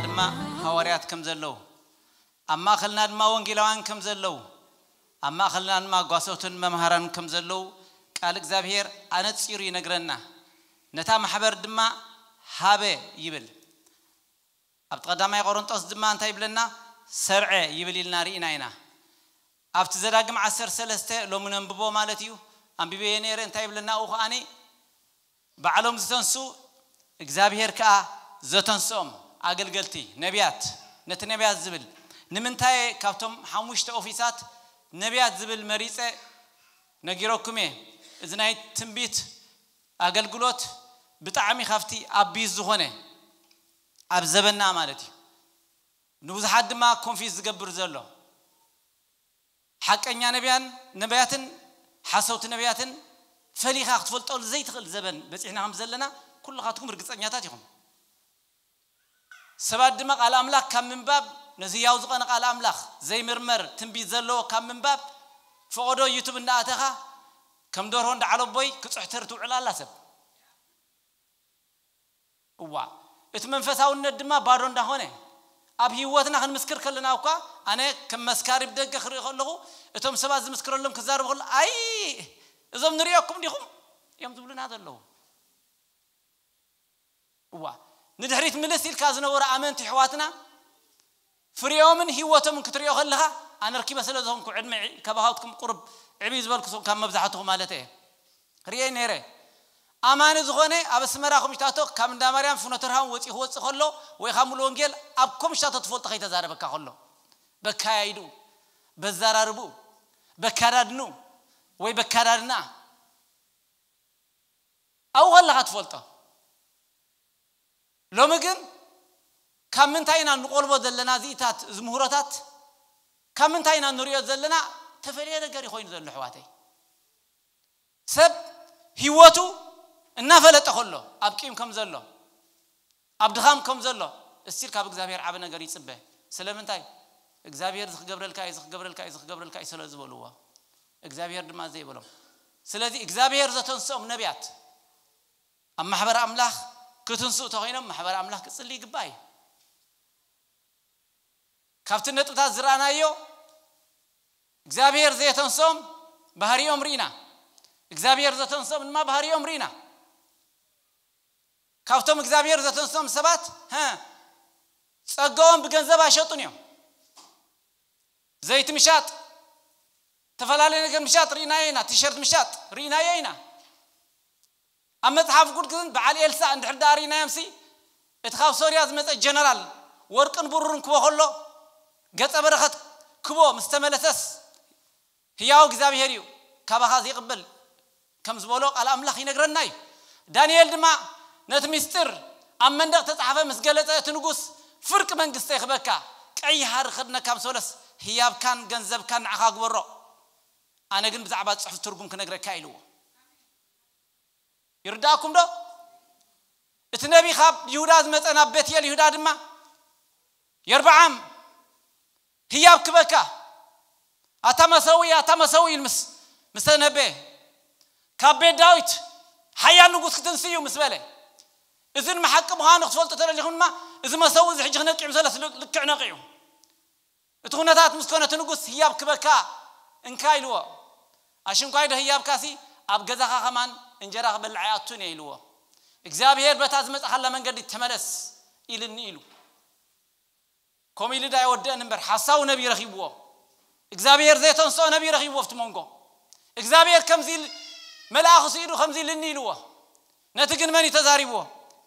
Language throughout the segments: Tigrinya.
ድማ ሃዋርያት ከም ዘለዉ፣ ኣብ ማእኸልና ድማ ወንጌላውያን ከም ዘለዉ፣ ኣብ ማእኸልና ድማ ጓሶትን መምሃራን ከም ዘለዉ ቃል እግዚኣብሔር ኣነጺሩ ይነግረና። ነታ ማሕበር ድማ ሃበ ይብል። ኣብ ቀዳማይ ቆሮንጦስ ድማ እንታይ ይብለና? ሰርዐ ይብል ኢልና ርኢና ኢና። ኣብቲ ዘዳግም ዓሰርተ ሰለስተ ሎሚ ነንብቦ ማለት እዩ። ኣንቢበዮ ነይረ። እንታይ ይብለና? ኣብኡ ከኣኒ ባዕሎም ዝተንሱ እግዚኣብሔር ከኣ ዘተንስኦም ኣገልገልቲ ነቢያት። ነቲ ነቢያት ዝብል ንምንታይ ካብቶም ሓሙሽተ ኦፊሳት ነቢያት ዝብል መሪጸ ነጊረኩም እየ። እዚ ናይ ትንቢት ኣገልግሎት ብጣዕሚ ካብቲ ኣቢዝ ዝኾነ ኣብ ዘበና ማለት እዩ። ንብዙሓት ድማ ኮንፊዝ ዝገብር ዘሎ ሓቀኛ ነቢያን ነቢያትን ሓሰውቲ ነቢያትን ፈሊኻ ክትፈልጠሉ ዘይትኽእል ዘበን በፂሕና ከም ዘለና ኩልኻትኩም ርግፀኛታት ኢኹም። ሰባት ድማ ቃል ኣምላኽ ካብ ምንባብ፣ ነዚ ያው ዝኾነ ቃል ኣምላኽ ዘይምርመር ትንቢት ዘለዎ ካብ ምንባብ፣ ፈቐዶ ዩቱብ እንዳኣተኻ ከም ደርሆ እንዳዓለቦይ ክጽሕትር ትውዕል ኣላ ሰብ። እዋ፣ እቲ መንፈሳውነት ድማ ባዶ እንዳኾነ፣ ኣብ ህይወትና ክንምስክር ከለና እኳ፣ ኣነ ከም መስካሪ ብደገ ክርኢ ከለኹ፣ እቶም ሰባት ዝምስክረሎም ክዛረቡ ከሎ፣ ኣይ፣ እዞም ንሪኦኩም ዲኹም እዮም ዝብሉና ዘለዉ። እዋ፣ ንድሕሪት ምልስ ኢልካ ዝነበሩ ኣመንቲ ኣሕዋትና፣ ፍሬኦምን ህይወቶምን ክትሪኦ ከለኻ፣ ኣነ ርኪበ ስለ ዝኾንኩ፣ ዕድመ ካባኻትኩም ቁሩብ ዕብይ ዝበልኩ ሰብ ካብ መብዛሕትኹም ማለት እየ። ርእየ ነይረ። ኣማኒ ዝኾነ ኣብ ኣስመራ ኮምሽታቶ ካብ እንዳ ማርያም ፍኖተ ብርሃን ወፂኡ ክወፅእ ከሎ፣ ወይ ካብ ሙሉ ወንጌል ኣብ ኮምሽታቶ ትፈልጦ ከይተዛረበካ ከሎ፣ በካያይዱ፣ በዛራርቡ፣ በካዳድኑ ወይ በካዳድና ኣብኡ ከለኻ ትፈልጦ። ሎሚ ግን ካብ ምንታይ ኢና ንቆልቦ ዘለና እዚታት፣ እዚ ምህሮታት ካብ ምንታይ ኢና ንሪኦ ዘለና? ተፈልየ ነገር እዩ ኮይኑ ዘሎ ኣሕዋተይ። ሰብ ህይወቱ እናፈለጠ ከሎ ኣብ ቂም ከም ዘሎ፣ ኣብ ድኻም ከም ዘሎ፣ እስቲል ካብ እግዚኣብሔር ዓቢ ነገር ይጽበ። ስለምንታይ? እግዚኣብሔር ዝክገብረልካ እዩ፣ ዝክገብረልካ እዩ፣ ዝክገብረልካ እዩ ስለ ዝበልዎ፣ እግዚኣብሔር ድማ ዘይበሎም። ስለዚ እግዚኣብሔር ዘተንስኦም ነቢያት ኣብ ማሕበር ኣምላኽ ክትንስኡ ተኾይኖም፣ ማሕበር ኣምላኽ ክጽሊ ይግባእ እዩ። ካብቲ ነጥብታት ዝረኣናዮ፣ እግዚኣብሔር ዘየተንስኦም ባህሪኦም ርኢና፣ እግዚኣብሔር ዘተንስኦም ድማ ባህሪኦም ርኢና። ካብቶም እግዚኣብሔር ዘተንስኦም ሰባት፣ ሀ፣ ጸጋኦም ብገንዘብ ኣይሸጡን እዮም። ዘይቲ ምሻጥ፣ ዝተፈላለየ ነገር ምሻጥ ርኢናዮ ኢና። ቲሸርት ምሻጥ ርኢናዮ ኢና። ኣብ መጽሓፍ ቅዱስ ግን በዓል ኤልሳእ እንድሕር ደኣ ርኢናዮምሲ፣ እቲ ካብ ሶርያ ዝመጸ ጀነራል ወርቅን ብሩርን ክቦ ከሎ፣ ገጸ በረኸት ክቦ ምስ ተመለሰስ፣ ህያው እግዚኣብሔር እዩ፣ ካባኻ ዘይቕበል ከም ዝበሎ ቃል ኣምላኽ ይነግረና እዩ። ዳንኤል ድማ ነቲ ምስጢር ኣብ መንደቕ ተጻሕፈ ምስ ገለጸ፣ እቲ ንጉስ፣ ፍርቂ መንግስተይ ክበካ፣ ቀይሕ ሃሪ ክኽደነካ ምስ በሎስ፣ ህያብካን ገንዘብካን ንዓኻ ግበሮ፣ ኣነ ግን ብዛዕባ ጽሑፍ ትርጉም ክነግረካ ኢልዎ። ይርዳእኩም ዶ? እቲ ነቢ ካብ ይሁዳ ዝመጸ ናብ ቤትኤል ይሁዳ ድማ፣ የርብዓም፣ ህያብ ክበካ፣ ኣታ መሰዊ፣ ኣታ መሰዊ ኢሉ ምስ፣ ምስ ተነበየ፣ ካብ ቤት ዳዊት ሓያል ንጉስ ክትንስ እዩ ምስ በለ፣ እዚ ድማ ሓቂ ምዃኑ ክትፈልጡ ተደሊኹም ድማ፣ እዚ መሰዊ እዚ ሕጂ ክነቂዑ ዘለስ ልክዕ ነቂዑ። እቲ ኩነታት ምስ ኮነ እቲ ንጉስ ህያብ ክበካ እንካ ኢልዎ። ኣሽንኳይ ዶ ህያብካሲ ኣብ ገዛኻ ከማን እንጀራ ክበልዕ ኣይኣቱን እየ ኢልዎ። እግዚኣብሔር በታ ዝመጻኻላ መንገዲ ተመለስ ኢልኒ ኢሉ። ከምኡ ኢሉ ዳ ኣይወደእን እምበር ሓሳዊ ነቢይ ረኺብዎ። እግዚኣብሔር ዘይተንስኦ ነቢይ ረኺብዎ ኣብቲ መንጎ። እግዚኣብሔር ከምዚ ኢል-፣ መልኣኹ ስኢዱ ከምዚ ኢልኒ ኢልዎ። ነቲ ግን መን እዩ ተዛሪብዎ?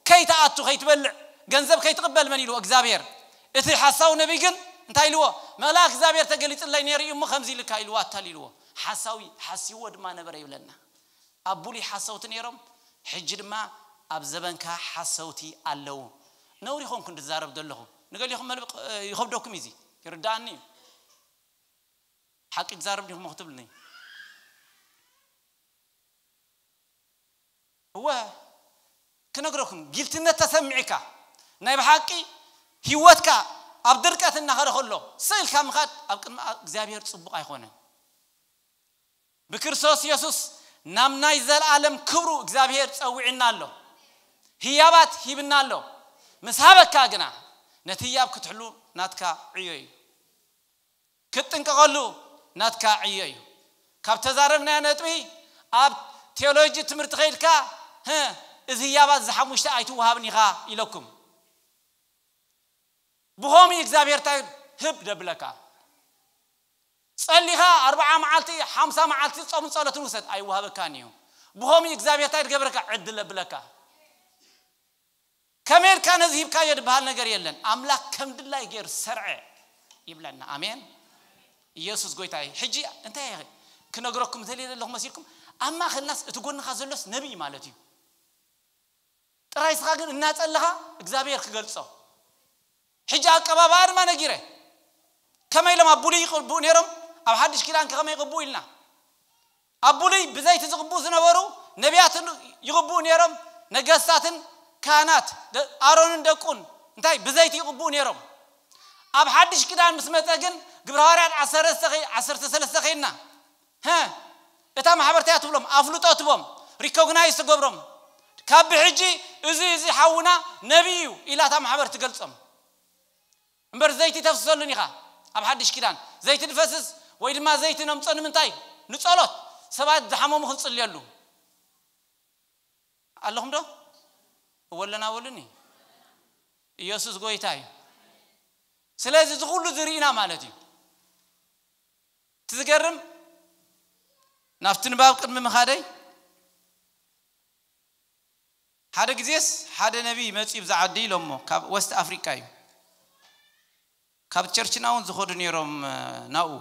ከይትኣቱ፣ ከይትበልዕ፣ ገንዘብ ከይትቕበል መን ኢልዎ? እግዚኣብሔር። እቲ ሓሳዊ ነቢይ ግን እንታይ ኢልዎ? መልኣክ እግዚኣብሔር ተገሊጽለይ ነይሩ እዩ እሞ ከምዚ ኢልካ ኢልዎ ኣታሊልዎ። ሓሳዊ ሓሲዎ ድማ ነበረ ይብለና። ኣብ ብሉይ ሓሰውቲ ነይሮም፣ ሕጂ ድማ ኣብ ዘበንካ ሓሰውቲ ኣለዉ። ነውሪ ይኾንኩ እንድዛረብ ዘለኹ። ንገሊኹም መልብ-፣ ይኸብደኩም እዩ እዚ። ይርዳኣኒ እዩ። ሓቂ ክዛረብ ዲኹም ክትብልኒ? እወ፣ ክነግረኩም፣ ጊልትነት ተሰሚዕካ፣ ናይ ብሓቂ ህይወትካ ኣብ ድርቀት እናኸደ ከሎ፣ ስቕ ኢልካ ምኻድ ኣብ ቅድሚ እግዚኣብሔር ጽቡቕ ኣይኮነን። ብክርስቶስ የሱስ ናብ ናይ ዘለኣለም ክብሩ እግዚኣብሔር ጸዊዕና ኣሎ። ህያባት ሂብና ኣሎ። ምስ ሃበካ ግና፣ ነቲ ህያብ ክትሕሉ ናትካ ዕዮ እዩ። ክትጥንቀቐሉ ናትካ ዕዮ እዩ። ካብ ተዛረብናዮ ነጥቢ፣ ኣብ ቴዎሎጂ ትምህርቲ ከይድካ፣ "ህ፣ እዚ ህያባት እዚ ሓሙሽተ ኣይትወሃብን ኢኻ" ኢለኩም። ብኸምኡ እግዚኣብሔር እንታይ ህብ ደብለካ? ጸሊኻ ኣርብዓ መዓልቲ፣ ሓምሳ መዓልቲ ጾምን ጸሎትን ውሰድ፣ ኣይወሃበካን እዩ። ብኸምኡ እግዚኣብሔር እንታይ ድገብረካ? ዕድል ደብለካ። ከመይ ኢልካ ነዚ ሂብካዮ ዝበሃል ነገር የለን። ኣምላኽ ከም ድላይ ገይሩ ሰርዐ ይብለና። ኣሜን። ኢየሱስ ጎይታ እዩ። ሕጂ እንታይ ክነግረኩም ዝደልየ ዘለኹ መሲልኩም? ኣብ ማእኸልናስ እቲ ጎንኻ ዘሎስ ነቢይ ማለት እዩ። ጥራይ ስኻ ግን እናጸለኻ እግዚኣብሔር ክገልጾ። ሕጂ ኣቀባብኣ ድማ ነጊረ። ከመይ ኢሎም ኣብ ብሉይ ይቕብኡ ነይሮም፣ ኣብ ሓድሽ ኪዳን ከ ከመይ ይቕብኡ ኢልና? ኣብ ብሉይ ብዘይቲ ዝቕብኡ ዝነበሩ ነቢያትን ይቕብኡ ነይሮም፣ ነገስታትን ካህናት፣ ደ-፣ ኣሮንን ደቁን እንታይ ብዘይቲ ይቕብኡ ነይሮም። ኣብ ሓድሽ ኪዳን ምስ መጸ ግን ግብረ ሃዋርያት ዓሰርተ ሰለስተ ኸይ-፣ ዓሰርተ ሰለስተ ኸይድና፣ ሀ፣ እታ ማሕበርተያ ትብሎም፣ ኣፍልጦ ትቦም፣ ሪኮግናይዝ ትገብሮም። ካብ ብሕጂ እዚ፣ እዚ ሓውና ነቢይ እዩ ኢላ እታ ማሕበር ትገልጾም። እምበር ዘይቲ ተፍስሰሉን ኢኻ። ኣብ ሓድሽ ኪዳን ዘይቲ ድፈስስ ወይ ድማ ዘይቲ ነምጾ ንምንታይ? ንጸሎት፣ ሰባት ዝሓመሙ ክንጽልየሉ። ኣለኹም ዶ? እወ ኣለና በሉኒ። ኢየሱስ ጎይታ እዩ። ስለዚ እዚ ኩሉ ዝርኢና ማለት እዩ። እቲ ዝገርም፣ ናብቲ ንባብ ቅድሚ ምኻደይ፣ ሓደ ግዜስ ሓደ ነቢይ መጺኡ ብዛ ዓዲ ኢሎሞ፣ ካብ ወስት ኣፍሪቃ እዩ። ካብ ቸርችና እውን ዝኸዱ ነይሮም፣ እ፣ ናብኡ።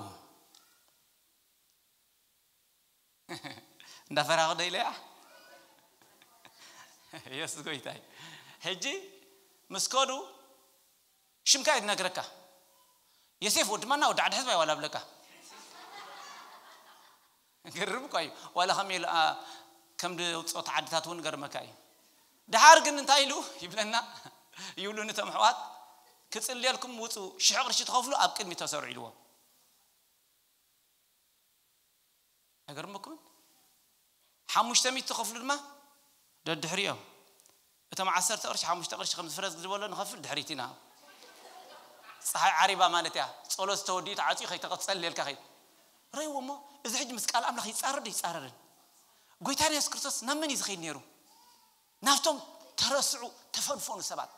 እንዳፈራኹ ዶ ኢለያ? ኢየሱስ ጎይታ እዩ። ሕጂ ምስ ከዱ ሽምካ እዩ ዝነግረካ። "የሴፍ ወዲ ማና ወዲ ዓዲ ሕዝባ" ዋላ ብለካ። ገርም እኳ እዩ። ዋላ ከም ኢሉ፣ ኣ፣ ከም ድውጾት ዓድታት እውን ገርመካ እዩ። ድሓር ግን እንታይ ኢሉ ይብለና? ይብሉ ነቶም ኣሕዋት፣ "ክጽልየልኩም ውጹ፣ ሽሕ ቅርሺ ትኸፍሉ ኣብ ቅድሚ ተሰርዑ" ኢልዎም። ኣይገርመኩምን? ሓሙሽተ ሚእቲ ትኸፍሉ ድማ ደድሕሪኦም። እቶም ዓሰርተ ቅርሺ፣ ሓሙሽተ ቅርሺ ከም ዝፍረዝ ዝበሎ ንኸፍል ድሕሪት ኢና። ፀሓይ ዓሪባ ማለት እያ። ጸሎት ተወዲኡ ተዓፅዩ ከይተጸልየልካ ከይድ። ረእይዎ እሞ፣ እዚ ሕጂ ምስ ቃል ኣምላኽ ይጻረር ዶ ይጻረርን? ጎይታና የሱስ ክርስቶስ ናብ መን እዩ ዝኸይድ ነይሩ? ናብቶም ተረስዑ፣ ተፈንፈኑ ሰባት።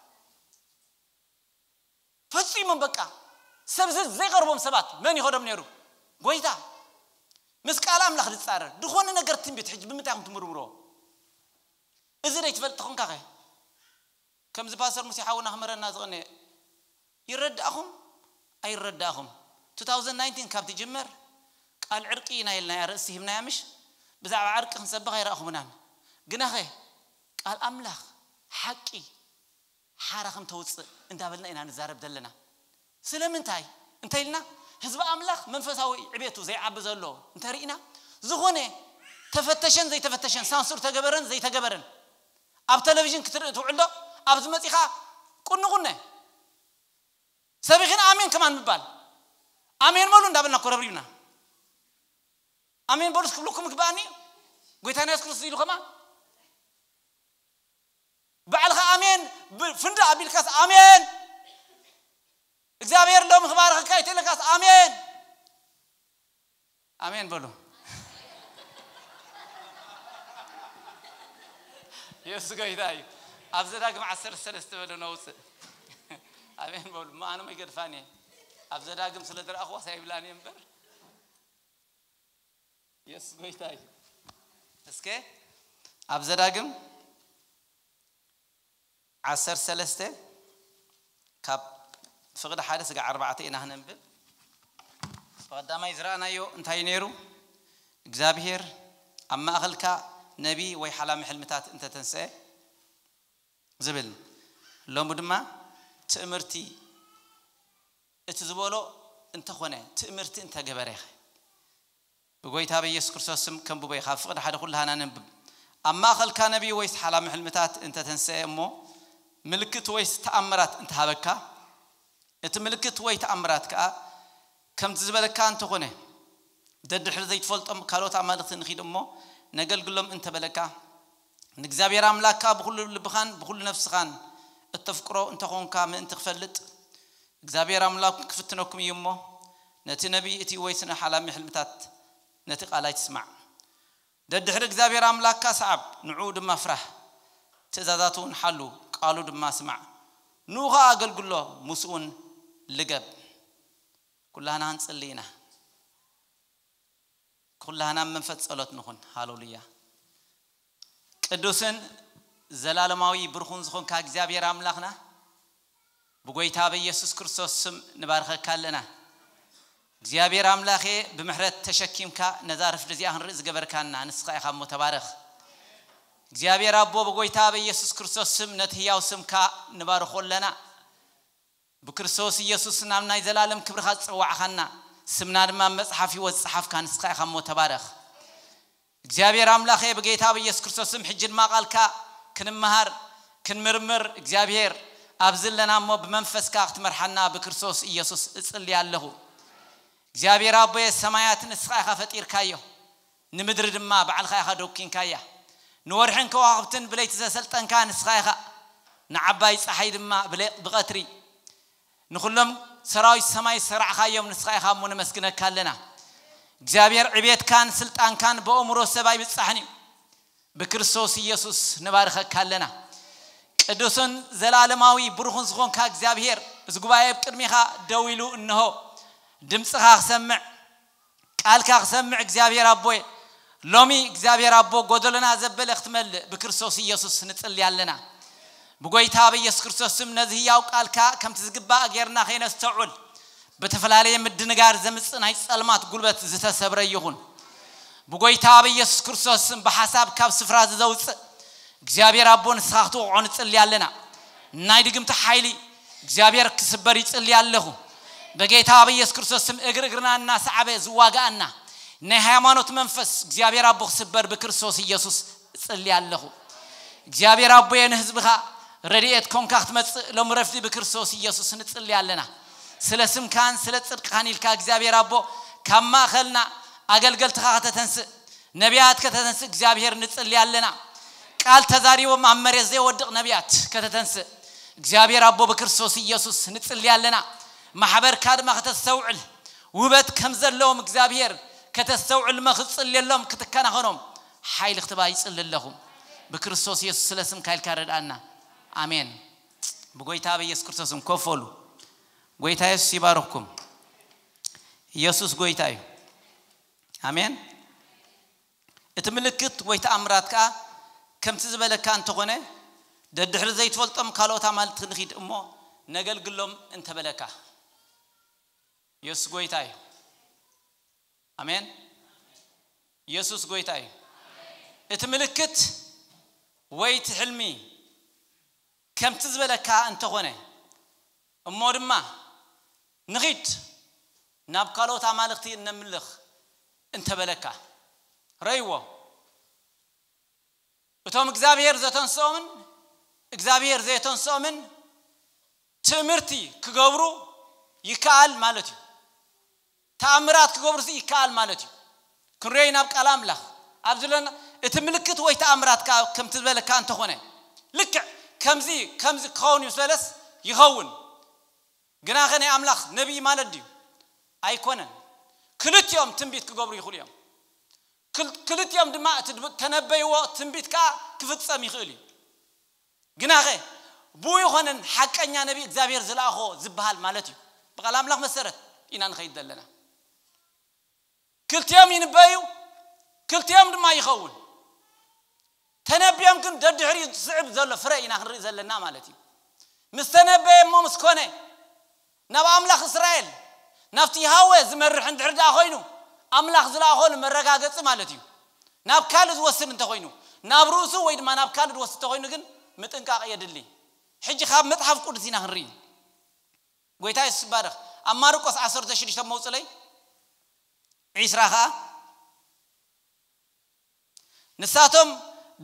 ፈጺሞም በቃ ሰብ ዘ-፣ ዘይቀርቦም ሰባት መን ይኸዶም ነይሩ? ጎይታ። ምስ ቃል ኣምላኽ ዝጻረር ዝኾነ ነገር ትንቢት ሕጂ ብምንታይ ኢኹም ትምርምርዎ? እዚ ደይ ትፈልጥ ተኾንካ ኸ? ከምዚ ፓስተር ሙሴ ሓውና ክመረና ዝቐነ ይረዳእኹም ኣይረዳእኹም። two thousand nineteen ካብ ትጅመር ቃል ዕርቂ ኢና ኢልና ኣርእስቲ ሂብናያ ምሽ? ብዛዕባ ዕርቂ ክንሰብኽ ኣይረኣኹምናን። ግናኸ ቃል ኣምላኽ ሓቂ ሓራ ከም ተውፅእ እንዳበልና ኢና ንዛረብ ዘለና። ስለምንታይ እንተኢልና ህዝቢ ኣምላኽ መንፈሳዊ ዕቤቱ ዘይዓቢ ዘሎ እንተርኢና ዝኾነ ተፈተሸን ዘይተፈተሸን ሳንሱር ተገበረን ዘይተገበረን ኣብ ቴሌቪዥን ክትርኢ ትውዕል ዶ? ኣብዚ መጺኻ ቁኒ ቁነ ሰቢኽን ኣሜን ከማን ምባል ኣሜን በሉ እንዳበልና እኮ ረብሪብና ኣሜን በሉ ክብለኩም ይግባኣኒ እዩ። ጎይታና የሱስ ክርስቶስ ኢሉ ከማን ባዕልኻ ኣሜን ብ-፣ ፍንዳ ኣቢልካስ ኣሜን እግዚኣብሔር ሎም ክባርኸካ ይተለካስ ኣሜን ኣሜን በሉ። የሱስ ጎይታ እዩ። ኣብ ዘዳግም ዓሰርተ ሰለስተ በሉ ነውፅእ። ኣሜን በሉ። እሞ ኣነ መይገድፋን እየ። ኣብ ዘዳግም ስለ ዝረኣኽዋስ ኣይብላን እየ እምበር። የሱስ ጎይታ እዩ። እስከ ኣብ ዘዳግም ዓሰርተ ሰለስተ ካብ ፍቕዲ ሓደ ስጋዕ ኣርባዕተ ኢና ክነንብብ። ብቐዳማይ ዝረኣናዮ እንታይ ነይሩ? እግዚኣብሔር ኣብ ማእኸልካ ነቢ ወይ ሓላሚ ሕልምታት እንተተንስአ ዝብል። ሎሚ ድማ ትእምርቲ እቲ ዝበሎ እንተኾነ፣ ትእምርቲ እንተገበረ ኢኸ? ብጎይታ በኢየሱስ ክርስቶስ ስም ከንብቦ ኢኻ። ፍቕዲ ሓደ ኩላህና ነንብብ። ኣብ ማእኸልካ ነቢይ ወይስ ሓላሚ ሕልምታት እንተተንስአ እሞ፣ ምልክት ወይስ ተኣምራት እንተሃበካ፣ እቲ ምልክት ወይ ተኣምራት ከኣ ከምቲ ዝበለካ እንተኾነ፣ ደድሕሪ ዘይትፈልጦም ካልኦት ኣማልኽቲ ንኺድ እሞ ነገልግሎም እንተበለካ፣ ንእግዚኣብሔር ኣምላኽካ ብኹሉ ልብኻን ብኹሉ ነፍስኻን እተፍቅሮ እንተኾንካ ምእንቲ ክፈልጥ፣ እግዚኣብሔር ኣምላክ ክፍትነኩም እዩ እሞ፣ ነቲ ነቢይ እቲ ወይ ስነ ሓላሚ ሕልምታት ነቲ ቃል ኣይትስማዕ። ደድሕሪ እግዚኣብሔር ኣምላክካ ሰዓብ፣ ንዕኡ ድማ ፍራህ። ትእዛዛቱ እውን ሓሉ፣ ቃሉ ድማ ስማዕ። ንኡ ኸዓ ኣገልግሎ፣ ምስኡ እውን ልገብ። ኩላህና ክንጽሊ ኢና። ኩላህና ኣብ መንፈስ ጸሎት ንኹን። ሃሌሉያ። ቅዱስን ዘላለማዊ ብሩኽን ዝኾንካ እግዚኣብሔር ኣምላኽና፣ ብጎይታ በኢየሱስ ክርስቶስ ስም ንባርኸካ ኣለና። እግዚኣብሔር ኣምላኸ፣ ብምሕረት ተሸኪምካ ነዛ ረፍዲ እዚኣ ክንርኢ ዝገበርካና ንስኻ ኢኻ እሞ ተባረኽ። እግዚኣብሔር ኣቦ፣ ብጎይታ በኢየሱስ ክርስቶስ ስም ነቲ ህያው ስምካ ንባርኾ ኣለና። ብክርስቶስ ኢየሱስ ናብ ናይ ዘላለም ክብርኻ ዝጸዋዕኻና፣ ስምና ድማ ኣብ መጽሓፍ ህይወት ዝጸሓፍካ ንስኻ ኢኻ እሞ ተባረኽ። እግዚኣብሔር ኣምላኸ፣ ብጌታ ብኢየሱስ ክርስቶስ ስም ሕጂ ድማ ቃልካ ክንመሃር፣ ክንምርምር፣ እግዚኣብሔር ኣብዚ ኣለና እሞ ብመንፈስካ ክትመርሓና ብክርስቶስ ኢየሱስ እጽሊ ኣለኹ። እግዚኣብሔር ኣቦየ፣ ሰማያት ንስኻ ኢኻ ፈጢርካዮ፣ ንምድሪ ድማ ባዕልኻ ኢኻ ደኪንካያ። ንወርሕን ከዋኽብትን ብለይቲ ዘሰልጠንካ ንስኻ ኢኻ፣ ንዓባይ ጸሓይ ድማ ብለ-፣ ብቐትሪ። ንኹሎም ሰራዊት ሰማይ ዝሰራዕኻዮም ንስኻ ኢኻ እሞ ነመስግነካ ኣለና። እግዚኣብሔር፣ ዕቤትካን ስልጣንካን ብኣእምሮ ሰብ ኣይብጻሕን እዩ። ብክርስቶስ ኢየሱስ ንባርኸካ ኣለና። ቅዱስን ዘላለማዊ ብሩኽን ዝኾንካ እግዚኣብሔር፣ እዚ ጉባኤ ኣብ ቅድሚኻ ደው ኢሉ እንሆ ድምፅኻ ክሰምዕ፣ ቃልካ ክሰምዕ እግዚኣብሔር ኣቦየ፣ ሎሚ እግዚኣብሔር ኣቦ ጎደሎና ዘበለ ክትመልእ ብክርስቶስ ኢየሱስ ንጽሊ ኣለና። ብጎይታ ብኢየሱስ ክርስቶስ ስም ነዚ ህያው ቃልካ ከምቲ ዝግባእ ጌርና ከይነስተውዕል፣ ብተፈላለየ ምድንጋር ዘምጽእ ናይ ጸልማት ጉልበት ዝተሰብረ ይኹን። ብጎይታ ብኢየሱስ ክርስቶስ ስም ብሓሳብ ካብ ስፍራ እዚ ዘውጽእ እግዚኣብሔር ኣቦ ንስኻ ክትወቕዖ ንጽሊ ኣለና። ናይ ድግምቲ ሓይሊ እግዚኣብሔር ክስበር ይጽሊ ኣለኹ። በጌታ ብኢየሱስ ክርስቶስ ስም እግሪ እግርና እናሰዓበ ዝዋጋኣና ናይ ሃይማኖት መንፈስ እግዚኣብሔር ኣቦ ክስበር ብክርስቶስ ኢየሱስ እጽሊ ኣለኹ። እግዚኣብሔር ኣቦየ ንህዝብኻ ረድኤት ኮንካ ክትመጽእ ሎሚ ረፍዲ ብክርስቶስ ኢየሱስ ንጽሊ ኣለና። ስለ ስምካን ስለ ጽድቅኻን ኢልካ እግዚኣብሔር ኣቦ ካብ ማእኸልና ኣገልገልትኻ ከተተንስእ፣ ነቢያት ከተተንስእ እግዚኣብሔር ንጽሊ ኣለና። ቃል ተዛሪቦም ኣብ መሬት ዘይወድቕ ነቢያት ከተተንስእ እግዚኣብሔር ኣቦ ብክርስቶስ ኢየሱስ ንጽሊ ኣለና። ማሕበርካ ድማ ከተስተውዕል፣ ውበት ከም ዘለዎም እግዚኣብሔር ከተስተውዕል፣ መኽጽልየሎም ክትከናኸኖም ሓይሊ ክትባ ይጽሊ ኣለኹ። ብክርስቶስ ኢየሱስ ስለ ስምካ ኢልካ ረድኣና። ኣሜን። ብጎይታ ብኢየሱስ ክርስቶስ ስም ኮፍ በሉ። ጎይታ ኢየሱስ ይባርኽኩም። ኢየሱስ ጎይታ እዩ። ኣሜን። እቲ ምልክት ወይ ተኣምራት ከኣ ከምቲ ዝበለካ እንተኾነ፣ ደድሕሪ ዘይትፈልጦም ካልኦት ኣማልክቲ ንኺድ እሞ ነገልግሎም እንተበለካ። ኢየሱስ ጎይታ እዩ። ኣሜን። ኢየሱስ ጎይታ እዩ። እቲ ምልክት ወይ እቲ ሕልሚ ከምቲ ዝበለካ እንተኾነ፣ እሞ ድማ ንኺድ ናብ ካልኦት ኣማልኽቲ እነምልኽ እንተበለካ፣ ረእይዎ። እቶም እግዚኣብሔር ዘተንስኦምን እግዚኣብሔር ዘየተንስኦምን ትእምርቲ ክገብሩ ይከኣል ማለት እዩ። ተኣምራት ክገብሩሲ ይከኣል ማለት እዩ። ክንሪኦ ናብ ቃል ኣምላኽ ኣብ ዝለና እቲ ምልክት ወይ ተኣምራት ከኣ ከምቲ ዝበለካ እንተኾነ፣ ልክዕ ከምዚ ከምዚ ክኸውን እዩ ዝበለስ ይኸውን። ግናኸ ናይ ኣምላኽ ነቢይ ማለት ድዩ? ኣይኮነን። ክልቲኦም ትንቢት ክገብሩ ይኽእሉ እዮም። ክል-፣ ክልቲኦም ድማ እቲ ድብ-፣ ተነበይዎ ትንቢት ከኣ ክፍጸም ይኽእል እዩ። ግናኸ ብኡ ይኾነን ሓቀኛ ነቢይ እግዚኣብሔር ዝለኣኾ ዝበሃል ማለት እዩ። ብቓል ኣምላኽ መሰረት ኢና ንኸይድ ዘለና። ክልቲኦም ይንበዩ፣ ክልቲኦም ድማ ይኸውን። ተነቢዮም ግን ደድሕሪኡ ዝስዕብ ዘሎ ፍረ ኢና ክንርኢ ዘለና ማለት እዩ። ምስ ተነበየ እሞ ምስ ኮነ፣ ናብ ኣምላኽ እስራኤል፣ ናብቲ ይሃወ ዝመርሕ እንድሕር ደኣ ኮይኑ፣ ኣምላኽ ዝለኣኾ ንመረጋገጺ ማለት እዩ። ናብ ካልእ ዝወስድ እንተኾይኑ፣ ናብ ርእሱ ወይ ድማ ናብ ካልእ ዝወስድ እንተኾይኑ ግን ምጥንቃቕ የድሊ። ሕጂ ካብ መጽሓፍ ቅዱስ ኢና ክንርኢ። ጎይታ የሱስ ይባረኽ። ኣብ ማርቆስ ዓሰርተ ሽዱሽተ መውጽለይ ዒስራ ኸኣ፣ ንሳቶም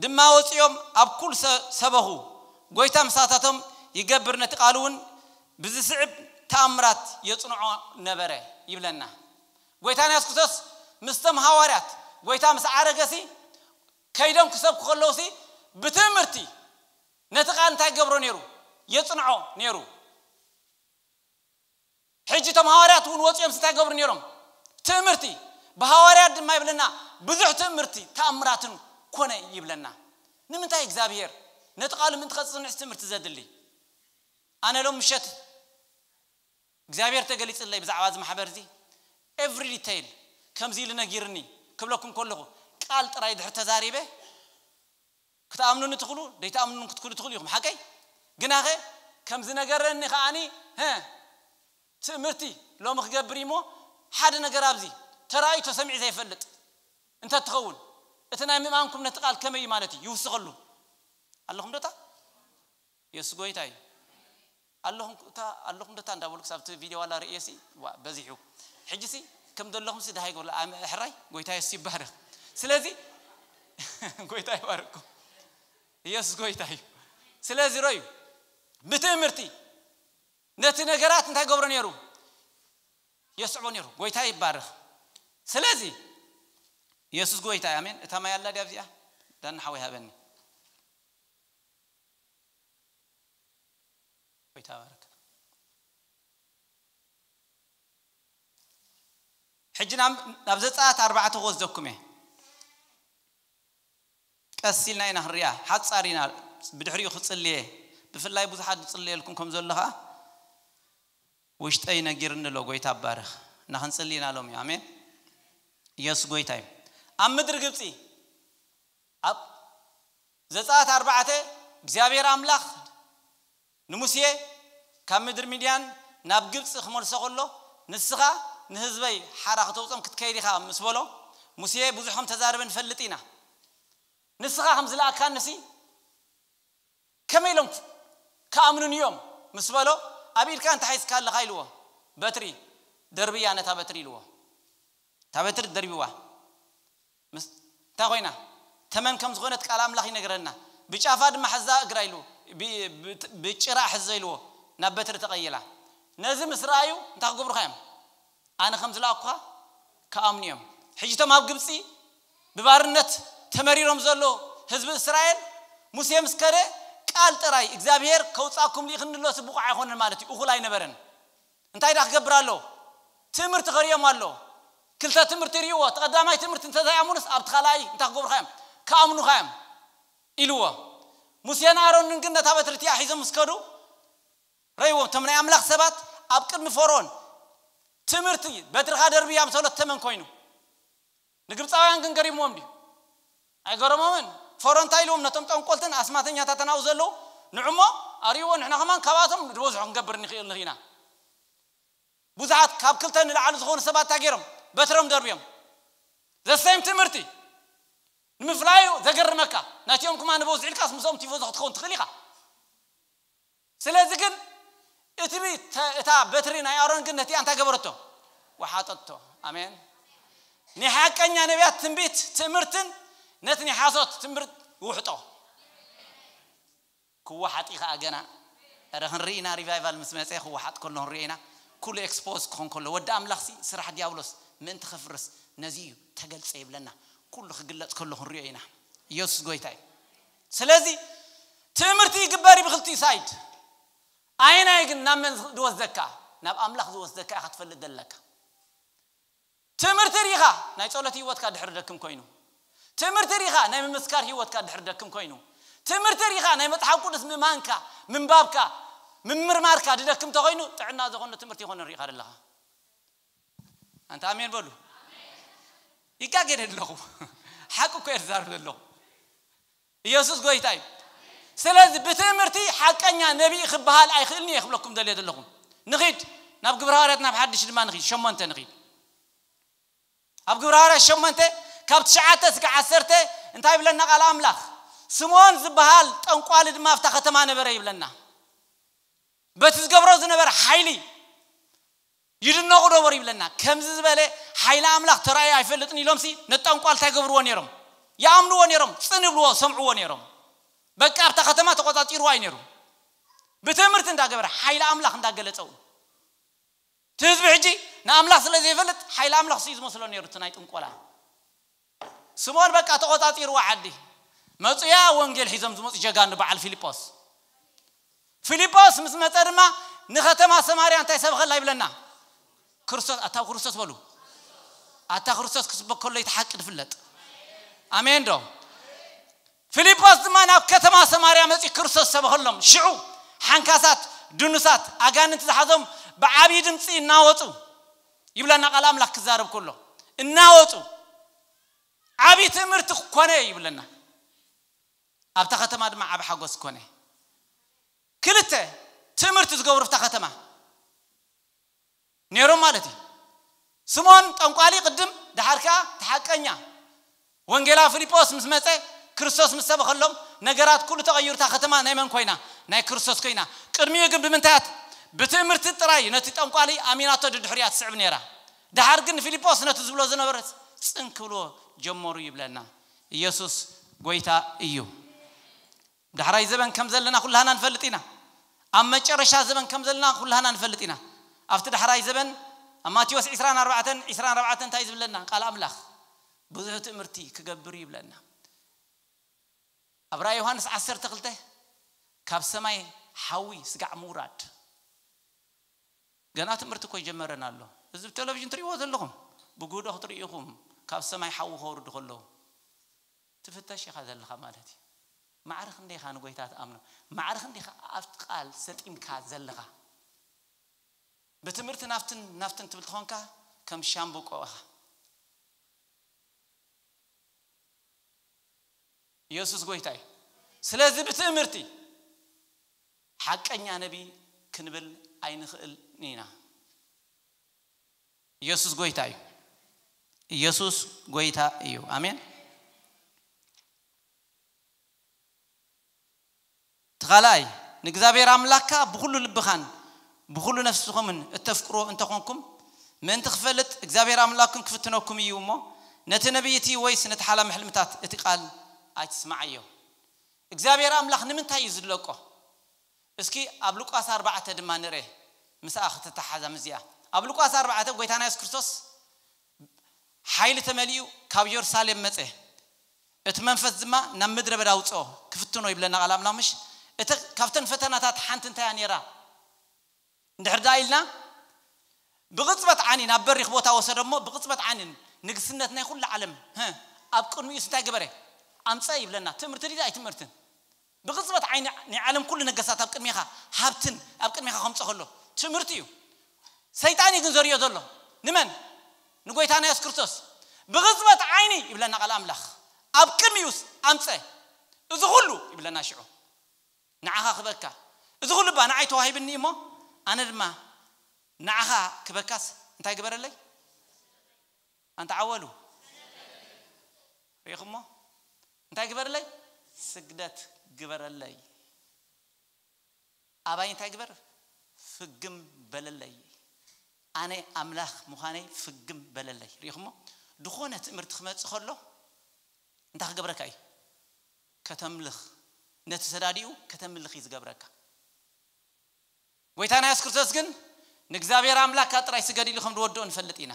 ድማ ወጺኦም ኣብ ኩሉ ሰ-፣ ሰበኹ። ጎይታ ምሳታቶም ይገብር፣ ነቲ ቃል እውን ብዝስዕብ ተኣምራት የጽንዖ ነበረ ይብለና። ጎይታና የሱስ ክርስቶስ ምስቶም ሃዋርያት፣ ጎይታ ምስ ዓረገሲ፣ ከይዶም ክሰብኩ ከለውሲ፣ ብትእምርቲ ነቲ ቃል እንታይ ይገብሮ ነይሩ? የጽንዖ ነይሩ። ሕጂ እቶም ሃዋርያት እውን ወፂኦም እንታይ ገብሩ ነይሮም? ትእምርቲ። ብሃዋርያት ድማ ይብለና ብዙሕ ትእምርቲ ተኣምራትን ኮነ ይብለና። ንምንታይ እግዚኣብሔር ነቲ ቃሉ ምእንቲ ከፅንዕስ ትምህርቲ ዘድሊ? ኣነ ሎም ምሸት እግዚኣብሔር ተገሊፅለይ ብዛዕባ እዚ ማሕበር እዚ every detail ከምዚ ኢሉ ነጊርኒ ክብለኩም ከለኹ፣ ቃል ጥራይ ድሕር ተዛሪበ ክትኣምኑኒ ትኽእሉ፣ ደይትኣምኑን ክትክሉ ትኽእሉ ኢኹም። ሓቀይ ግናኸ ከም ዝነገረኒ ከዓኒ፣ ሀ፣ ትእምርቲ ሎሚ ክገብር እሞ ሓደ ነገር ኣብዚ ተራእዩ ተሰሚዑ ዘይፈልጥ እንተትኸውን፣ እቲ ናይ ምእማንኩም ነቲ ቃል ከመይ እዩ ማለት እዩ ይውስኸሉ? ኣለኹም ዶታ? የሱስ ጎይታ እዩ። ኣለኹም እታ ኣለኹም ዶታ እንዳበሉ ክሳብ እቲ ቪድዮ ዋላ ርእየሲ ዋ በዚሑ። ሕጂሲ ከም ዘለኹምሲ ደሃይ ጎላ ኣም ሕራይ ጎይታ የሱስ ይባረክ። ስለዚ ጎይታ ይባርኩ። የሱስ ጎይታ እዩ። ስለዚ ሮዩ ብትእምርቲ ነቲ ነገራት እንታይ ገብሮ ነይሩ? የስዕቦ ነይሩ። ጎይታ ይባረክ። ስለዚ የሱስ ጎይታ እዩ። ኣሜን። እታ ማይ ኣላ ድያ ኣብዚኣ? ዳና ሓወይ ሃበኒ። ጎይታ ባረክ። ሕጂ ናብ ናብ ዘጸኣት ኣርባዕተ ክወስደኩም እየ። ቀስ ኢልና ኢና ክንሪኣ። ሓጻር ኢና። ብድሕሪኡ ክጽልየ። ብፍላይ ብዙሓት ዝጽልየልኩም ከም ዘሎ ኸኣ ውሽጠይ ነጊርኒ ኣሎ። ጎይታ ባርኽ። እና ክንጽሊ ኢና ሎም እዩ። ኣሜን። ኢየሱስ ጎይታ እዩ። ኣብ ምድሪ ግብጺ ኣብ ዘጸኣት ኣርባዕተ እግዚኣብሔር ኣምላኽ ንሙሴ ካብ ምድሪ ሚድያን ናብ ግብጺ ክመልሶ ከሎ፣ ንስኻ ንህዝበይ ሓራ ክተውጾም ክትከይድ ኢኻ ምስ በሎ፣ ሙሴ ብዙሕ ከም ተዛረበ ንፈልጥ ኢና። ንስኻ ከም ዝለኣካንሲ ከመይ ኢሎም ክኣምኑኒ እዮም ምስ በሎ፣ ኣብ ኢድካ እንታይ ሒዝካ ኣለኻ ኢልዎ። በትሪ ደርብያ ነታ በትሪ ኢልዎ። እታ በትሪ ደርቢዋ ምስ እንታይ ኮይና ተመን ከም ዝኾነት ቃል ኣምላኽ ይነግረና። ብጫፋ ድማ ሕዛ እግራ ኢሉ ብ- ብ- ብጭራ ሕዘ ኢልዎ ናብ በትሪ ተቐይላ። ነዚ ምስ ረኣዩ እንታይ ክገብሩኻ እዮም? ኣነ ከም ዝለኣኩኻ ክኣምኑ እዮም። ሕጂ እቶም ኣብ ግብጺ ብባርነት ተመሪሮም ዘሎ ህዝቢ እስራኤል ሙሴ ምስ ከደ ቃል ጥራይ እግዚኣብሔር ከውጻኩም ልኢኽኒ ኣሎ ብቑዕ ኣይኮነን ማለት እዩ። እኹል ኣይነበረን። እንታይ ዳ ክገብር ኣሎ? ትምህርቲ ከርእዮም ኣሎ። ክልተ ትምህርቲ ርእይዎ። እቲ ቀዳማይ ትምህርቲ እንተዘይኣምኑስ ኣብቲ ካልኣይ እንታይ ክገብሩኻ እዮም? ክኣምኑኻ እዮም ኢልዎ። ሙሴን ኣሮንን ግን ነታ በትሪ እቲኣ ሒዞም ምስ ከዱ ረይዎም እቶም ናይ ኣምላኽ ሰባት ኣብ ቅድሚ ፈርኦን ትምህርቲ በትርኻ ደርብያ ምስ በሎ ተመን ኮይኑ። ንግብፃውያን ግን ገሪምዎም ድዩ? ኣይገረሞምን። ፈርኦን እንታይ ኢልዎም ነቶም ጠንቆልትን ኣስማተኛታትን ኣብኡ ዘለዉ ንዕሞ ኣርእይዎ ንሕና ከማን ካብኣቶም ዝበዝሑ ክንገብር ንኽእል ንኽኢና። ብዙሓት ካብ ክልተ ንላዕሊ ዝኾኑ ሰባት እንታይ ገይሮም በትሮም ደርብዮም ዘሰይም ትምህርቲ ንምፍላዩ ዘገርመካ ናቲኦም ክማ ንበዝሑ ኢልካስ ምስኦም ቲፎዞ ክትኸውን ትኽእል ኢኻ። ስለዚ ግን እቲ ተ- እታ በትሪ ናይ ኣሮን ግን ነቲኣ እንታይ ገበረቶ? ወሓጠቶ። ኣሜን። ናይ ሓቀኛ ነቢያት ትንቢት ትምህርትን ነቲ ናይ ሓሶት ትምህርት ውሕጦ ክወሓጥ እዩ ከዓ ገና። ረ ክንርኢ ኢና። ሪቫይቫል ምስ መፀ ክወሓጥ ከሎ ክንሪኦ ኢና። ኩሉ ኤክስፖዝ ክኾን ከሎ ወዲ ኣምላኽሲ ስራሕ ዲያብሎስ ምእንቲ ከፍርስ ነዚ እዩ ተገልፀ ይብለና። ኩሉ ክግለፅ ከሎ ክንሪኦ ኢና። ኢየሱስ ጎይታ እዩ። ስለዚ ትምህርቲ ይግበር እዩ ብክልቲኡ ሳይድ። ኣይናይ ግን ናብ መን ዝወስደካ? ናብ ኣምላኽ ዝወስደካ ኢኻ ትፈልጥ ዘለካ። ትምህርቲ ርኢኻ ናይ ጸሎት ህይወትካ ድሕር ደክም ኮይኑ፣ ትምህርቲ ርኢኻ ናይ ምምስካር ህይወትካ ድሕር ደክም ኮይኑ፣ ትምህርቲ ርኢኻ ናይ መጽሓፍ ቅዱስ ምማንካ ምንባብካ ምምርማርካ ድደክም ተኾይኑ ጥዕና ዝኾነ ትምህርቲ ይኾነ ርኢኻ ዘለኻ። ኣንታ ኣሜን በሉ። ይጋገደ ኣለኹ። ሓቂ እኮ እየ ዝዛረብ ዘለኹ። ኢየሱስ ጎይታ እዩ። ስለዚ ብትእምርቲ ሓቀኛ ነቢይ ክበሃል ኣይኽእልን እየ ክብለኩም ደልየ ዘለኹ። ንኺድ ናብ ግብረ ሃዋርያት ናብ ሓድሽ ድማ ንኺድ ሸሞንተ ንኺድ። ኣብ ግብረ ሃዋርያት ሸሞንተ ካብ ትሽዓተ እስከ ዓሰርተ እንታይ ይብለና ቃል ኣምላኽ? ስምዖን ዝበሃል ጠንቋሊ ድማ ኣብታ ከተማ ነበረ ይብለና። በቲ ዝገብሮ ዝነበረ ሓይሊ ይድነቑ ነበሩ ይብለና። ከምዚ ዝበለ ሓይሊ ኣምላኽ ተራእዩ ኣይፈልጥን ኢሎምሲ ነቲ ጠንቋል እንታይ ገብርዎ ነይሮም? ይኣምንዎ ነይሮም፣ ጽን ይብልዎ፣ ሰምዕዎ ነይሮም። በቃ ኣብታ ከተማ ተቆጻጺርዋ እዩ ነይሩ። ብትምህርቲ እንዳገበረ ሓይሊ ኣምላኽ እንዳገለጸው እቲ ህዝቢ ሕጂ ንኣምላኽ ስለ ዘይፈልጥ ሓይሊ ኣምላኽ ስዩ ዝመስሎ ነይሩ እቲ ናይ ጥንቆላ። ስምኦን በቃ ተቆጻጺርዋ ዓዲ መጹያ ወንጌል ሒዞም ዝመጹ ጀጋኑ በዓል ፊልጶስ። ፊልጶስ ምስ መጸ ድማ ንከተማ ሰማርያ እንታይ ሰብኸላ ይብለና? ክርስቶስ ኣታ ክርስቶስ በሉ ኣታ ክርስቶስ ክስበክ ከሎ እቲ ሓቂ ትፍለጥ ኣሜን ዶ ፊልጶስ ድማ ናብ ከተማ ሰማርያ መጺኡ ክርስቶስ ሰበኸሎም ሽዑ ሓንካሳት ድኑሳት ኣጋንንቲ ዝሓዞም ብዓብዪ ድምፂ እናወፁ ይብለና ቃል ኣምላኽ ክዛረብ ከሎ እናወፁ ዓብዪ ትምህርቲ ኮነ ይብለና ኣብታ ከተማ ድማ ዓብ ሓጎስ ኮነ ክልተ ትምህርቲ ዝገብሩ ኣብታ ከተማ ነይሮም ማለት እዩ ስሞን ጠንቋሊ ቅድም ድሓር ከዓ ተሓቀኛ ወንጌላ ፊልጶስ ምስ መፀ ክርስቶስ ምስ ሰበኸሎም ነገራት ኩሉ ተቐይሩ እታ ከተማ ናይ መን ኮይና ናይ ክርስቶስ ኮይና ቅድሚኡ ግን ብምንታያት ብትእምርቲ ጥራይ ነቲ ጠንቋሊ ኣሚናቶ ድድሕሪያ ትስዕብ ነይራ ድሓር ግን ፊልጶስ ነቲ ዝብሎ ዝነበረ ፅን ክብልዎ ጀመሩ ይብለና ኢየሱስ ጎይታ እዩ ዳሕራይ ዘበን ከም ዘለና ኩላህና ንፈልጥ ኢና ኣብ መጨረሻ ዘበን ከም ዘለና ኩላህና ንፈልጥ ኢና ኣብቲ ዳሕራይ ዘበን ኣብ ማቴዎስ 24 24 እንታይ ዝብለና ቃል ኣምላኽ ብዙሕ ትእምርቲ ክገብር ይብለና ኣብ ራእይ ዮሃንስ 12 ካብ ሰማይ ሓዊ ስጋዕ ምውራድ ገና ትምህርቲ እኮ ይጀመረን ኣሎ እዚ ብቴሌቪዥን ትርእይዎ ዘለኹም ብጉህዶ ክትርእይኹም ካብ ሰማይ ሓዊ ከውርዱ ከለዉ ትፍተሽ ኢኻ ዘለኻ ማለት እዩ ማዕረ ክንደይ ኢኻ ንጎይታ ትኣምኖ ማዕረ ክንደይ ኢኻ ኣብቲ ቃል ሰጢምካ ዘለኻ ብትምህርቲ ናፍትን ናፍትን ትብል ትኾንካ ከም ሻምብቆ ኢኻ ኢየሱስ ጎይታ እዩ ስለዚ ብትእምርቲ ሓቀኛ ነቢ ክንብል ኣይንኽእል ኢና ኢየሱስ ጎይታ እዩ ኢየሱስ ጎይታ እዩ ኣሜን እቲ ካልኣይ ንእግዚኣብሔር ኣምላኽካ ብኩሉ ልብኻን ብኩሉ ነፍስኹምን እተፍቅሮ እንተኾንኩም ምእንቲ ክፈልጥ እግዚኣብሔር ኣምላኽኩም ክፍትነኩም እዩ እሞ ነቲ ነቢይ እቲ ወይስ ነቲ ሓላሚ ሕልምታት እቲ ቃል ኣይትስማዓዮ እግዚኣብሔር ኣምላኽ ንምንታይ እዩ ዝለቆ እስኪ ኣብ ሉቃስ ኣርባዕተ ድማ ንርኤ ምስኣ ክትተሓዛም እዚኣ ኣብ ሉቃስ ኣርባዕተ ጎይታና የሱስ ክርስቶስ ሓይሊ ተመሊኡ ካብ የሩሳሌም መፀ እቲ መንፈስ ድማ ናብ ምድረ በዳ ኣውፅኦ ክፍትኖ ይብለና ቃል ኣምላኽ ምሽ እቲ ካብተን ፈተናታት ሓንቲ እንታይ እያ ነይራ እንድሕር ደኣ ኢልና ብቕፅበት ዓይኒ ናብ በሪኽ ቦታ ወሰዶ እሞ ብቕፅበት ዓይኒ ንግስነት ናይ ኩሉ ዓለም ኣብ ቅድሚኡስ እንታይ ገበረ ኣምፀ ይብለና ትምህርቲ ድዩ ኣይትምህርትን ብቕፅበት ዓይኒ ናይ ዓለም ኩሉ ነገስታት ኣብ ቅድሜኻ ሃብትን ኣብ ቅድሜኻ ከምፀ ከሎ ትምህርቲ እዩ ሰይጣን እዩ ግን ዘርዮ ዘሎ ንመን ንጎይታና የሱስ ክርስቶስ ብቕፅበት ዓይኒ ይብለና ቃል ኣምላኽ ኣብ ቅድሚኡስ ኣምፀ እዚ ኩሉ ይብለና ሽዑ ንዓኻ ክበካ እዚ ኩሉ ባ ንዓይ ተዋሂብኒ እሞ ኣነ ድማ ንዓኻ ክበካስ እንታይ ግበረለይ ኣንታ ዓወሉ ሪኢኹሞ እንታይ ግበረለይ ስግደት ግበረለይ ኣባይ እንታይ ግበር ፍግም በለለይ ኣነ ኣምላኽ ምዃነይ ፍግም በለለይ ሪኢኹሞ ዝኾነ ትምህርቲ ክመፅእ ከሎ እንታይ ክገብረካ እዩ ከተምልኽ ነቲ ሰዳዲኡ ከተምልኽ እዩ ዝገብረካ ጎይታና የሱስ ክርስቶስ ግን ንእግዚኣብሔር ኣምላክካ ጥራይ ስገድ ኢሉ ከም ዝወድኦ ንፈልጥ ኢና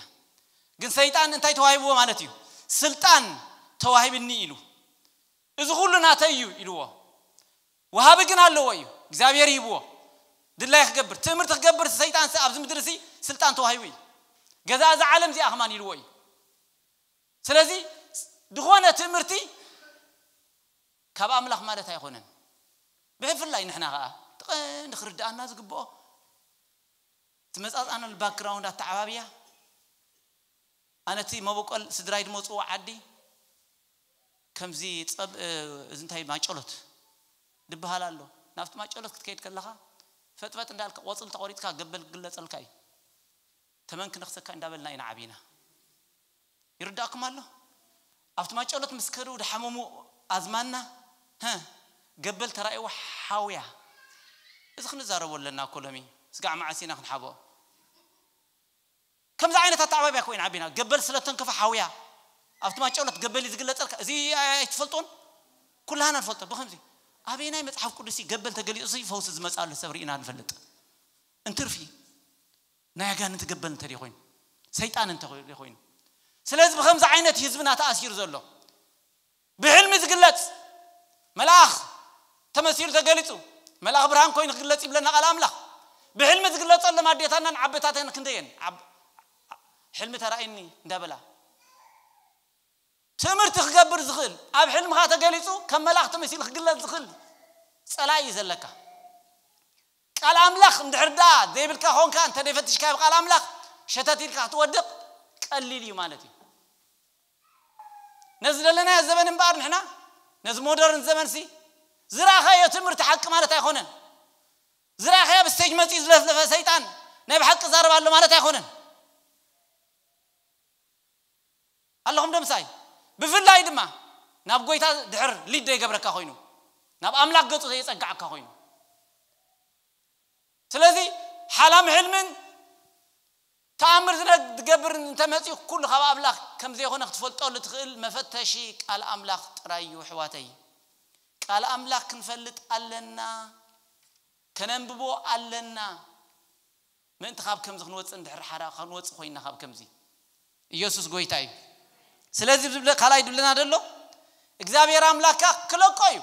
ግን ሰይጣን እንታይ ተዋሂብዎ ማለት እዩ ስልጣን ተዋሂብኒ ኢሉ እዚ ኩሉ ናተይ እዩ ኢልዎ ወሃቢ ግን ኣለዎ እዩ እግዚኣብሔር ይህብዎ ድላይ ክገብር ትእምርቲ ክገብር ሰይጣን ኣብዚ ምድሪ ሲ ስልጣን ተዋሂቡ እዩ ገዛ እዛ ዓለም እዚኣ ከማን ኢልዎ እዩ ስለዚ ዝኾነ ትእምርቲ ካብ ኣምላኽ ማለት ኣይኮነን ብፍላይ ንሕና ከዓ ትቐንዲ ክርድኣና ዝግብኦ ትመፃፃነሉ ባክግራውንድ ኣተዓባብያ ኣነ እቲ መበቆል ስድራይ ዝመፅዎ ዓዲ ከምዚ ፀብ እዚ እንታይ ማጨሎት ዝበሃል ኣሎ ናብቲ ማጨሎት ክትከይድ ከለኻ ፈጥፈጥ እንዳልካ ቆፅሊ ተቆሪፅካ ገበል ክግለፀልካ እዩ ተመን ክነኽሰካ እንዳበልና ኢና ዓቢና ይርዳእኩም ኣሎ ኣብቲ ማጨሎት ምስ ከዱ ድሓመሙ ኣዝማንና ገበል ተራእይዎ ሓውያ እዚ ክንዛረቦ ኣለና እኮ ሎሚ ስጋዕ መዓስ ኢና ክንሓብኦ ከምዚ ዓይነት ኣተዓባብያ ኮይና ዓቢና ገበል ስለተንከፈ ሓውያ ኣብቲ ማጨሎት ገበል እዩ ዝግለፀልካ እዚ ኣይትፈልጦን ኩላህና ንፈልጦ ብከምዚ ኣበየናይ መፅሓፍ ቅዱስ ገበል ተገሊፁ ፈውሲ ዝመፅኣሉ ሰብ ርኢና ንፈልጥ እንትርፊ ናይ ኣጋንንቲ ገበል እንተ ኮይኑ ሰይጣን እንተ ኮይኑ ስለዚ ብከምዚ ዓይነት ህዝብና ተኣሲሩ ዘሎ ብሕልሚ ዝግለጽ መልኣኽ ተመሲሉ ተገሊጹ መልኣኽ ብርሃን ኮይኑ ክግለጽ ይብለና ቃል ኣምላኽ ብሕልሚ ዝግለጸሎም ኣዴታናን ዓበታተን ክንደየን ሕልሚ ተራእይኒ እንዳበላ ትምህርቲ ክገብር ዝኽእል ኣብ ሕልምኻ ተገሊጹ ከም መላእኽቲ መሲሉ ክግለጽ ዝኽእል ጸላኢ እዩ ዘለካ። ቃል ኣምላኽ እንድሕር ደኣ ዘይብልካ ኾንካ እንተ ደይፈትሽካ ብቃል ኣምላኽ ሸተት ኢልካ ክትወድቕ ቀሊል እዩ ማለት እዩ። ነዚ ዘለናዮ ዘበን እምበኣር ንሕና ነዚ ሞደርን ዘመንሲ ዝረኣኻዮ ትምህርቲ ሓቂ ማለት ኣይኮነን። ዝረኣኻዮ ኣብ ስቴጅ መጺኡ ዝለፍለፈ ሰይጣን ናይ ብሓቂ ዛረብ ኣሎ ማለት ኣይኮነን። ኣለኹም ደምሳይ ብፍላይ ድማ ናብ ጎይታ ድሕር ሊድ ዘይገብረካ ኮይኑ ናብ ኣምላኽ ገጹ ዘየጸጋዕካ ኮይኑ ስለዚ ሓላም ሕልምን ተኣምር ዝነ- ዝገብር እንተመጺኡ ኩሉ ካብ ኣምላኽ ከም ዘይኮነ ክትፈልጠሉ ትኽእል መፈተሺ ቃል ኣምላኽ ጥራይ እዩ ኣሕዋተይ። ቃል ኣምላኽ ክንፈልጥ ኣለና፣ ከነንብቦ ኣለና። ምእንቲ ካብ ከምዚ ክንወፅእ እንድሕር ሓራ ክንወፅእ ኮይና ካብ ከምዚ ኢየሱስ ጎይታ እዩ። ስለዚ ዝብለ ካልኣይ ድብለና ደሎ እግዚኣብሔር ኣምላካ ክለቆ እዩ።